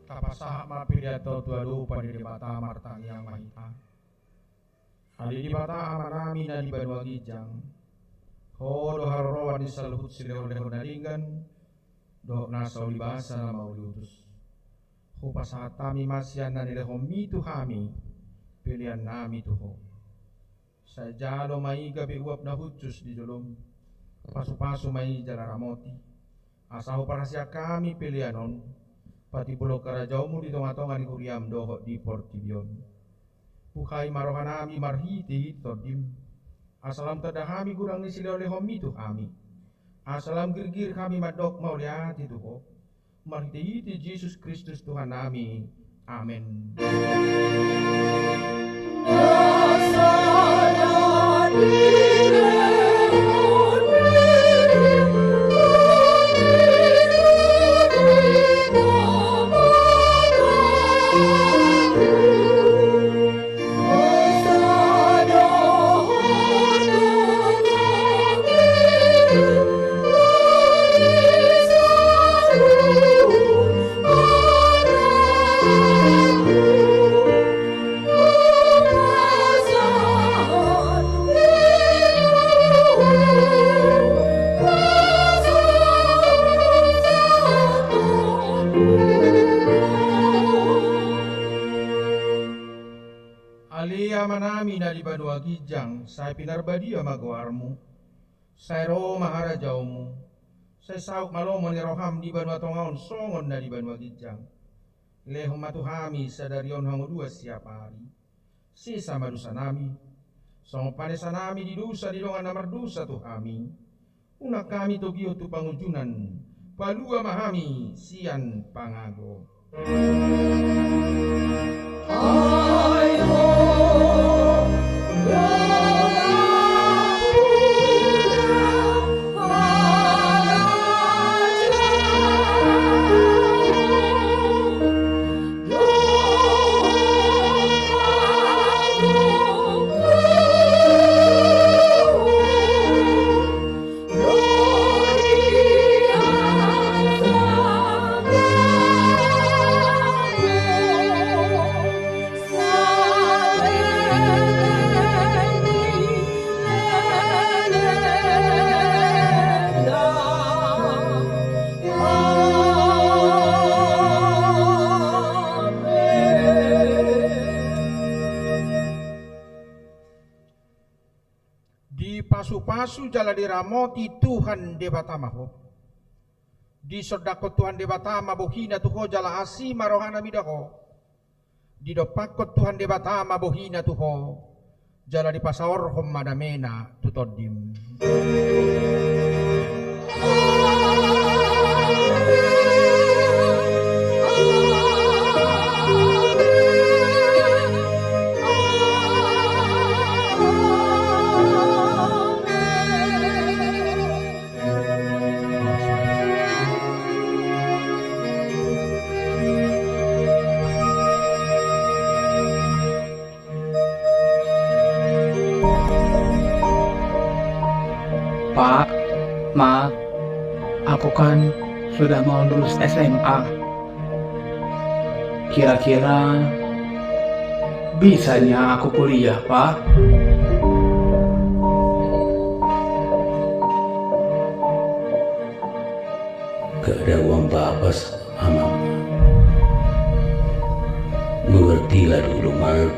Tapasahat ma pelean on tu adopan ni Debata, martangiang ma hita. Ale Debata Amanami na di banua ginjang, Ho do haroroan ni saluhut silehonlehon na denggan dohot nasa ulibasa na mauliutus. Hupasahat hami ma sian na nilehonMi tu hami peleannami tu Ho. Sai jalo ma i gabe uap na hushus di joloM. Pasupasu ma i jala ramoti, asa huparhaseang hami pelean on, patimbulhon harajaonMu di tongatonga ni huriaM dohot di portibi on. Buhai ma rohanami marhitehite TondiM, asa lam tanda hami godang ni silehonlehonMi tu hami, asa lam girgir hami mandok mauliate tu Ho. Marhitehite Jesus Kristus Tuhannami. Amen. Ale Amanami na di banua ginjang, sai pinarbadia ma goarMu. Sai ro ma harajaonMu. Sai saut ma lomo ni rohaM di banua tonga on songon na di banua ginjang. Lehon ma tu hami sadari on hangoluan siapari. Sesa ma dosanami, songon panesanami di dosa ni dongan na mardosa tu hami. Unang hami togihon tu pangunjunan, palua ma hami sian pangago. Dipasupasu jala diramoti Tuhan Debata ma ho. Disondangkon Tuhan Debata ma bohina tu ho jala asi ma rohana mida ho. Didompakkon Tuhan Debata ma bohina tu ho, jala dipasaorhon ma damena tu tondim. Pak, Ma, aku kan sudah mau lulus S M A. Kira-kira bisanya aku kuliah, Pak? Gak ada uang bapas, Amang. Mengertilah dulu, Mang.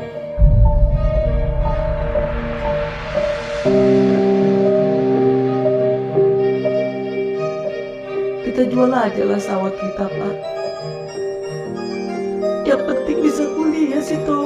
Kita jual aja lah sawah kita, Pak. Yang penting bisa kuliah si Tomo.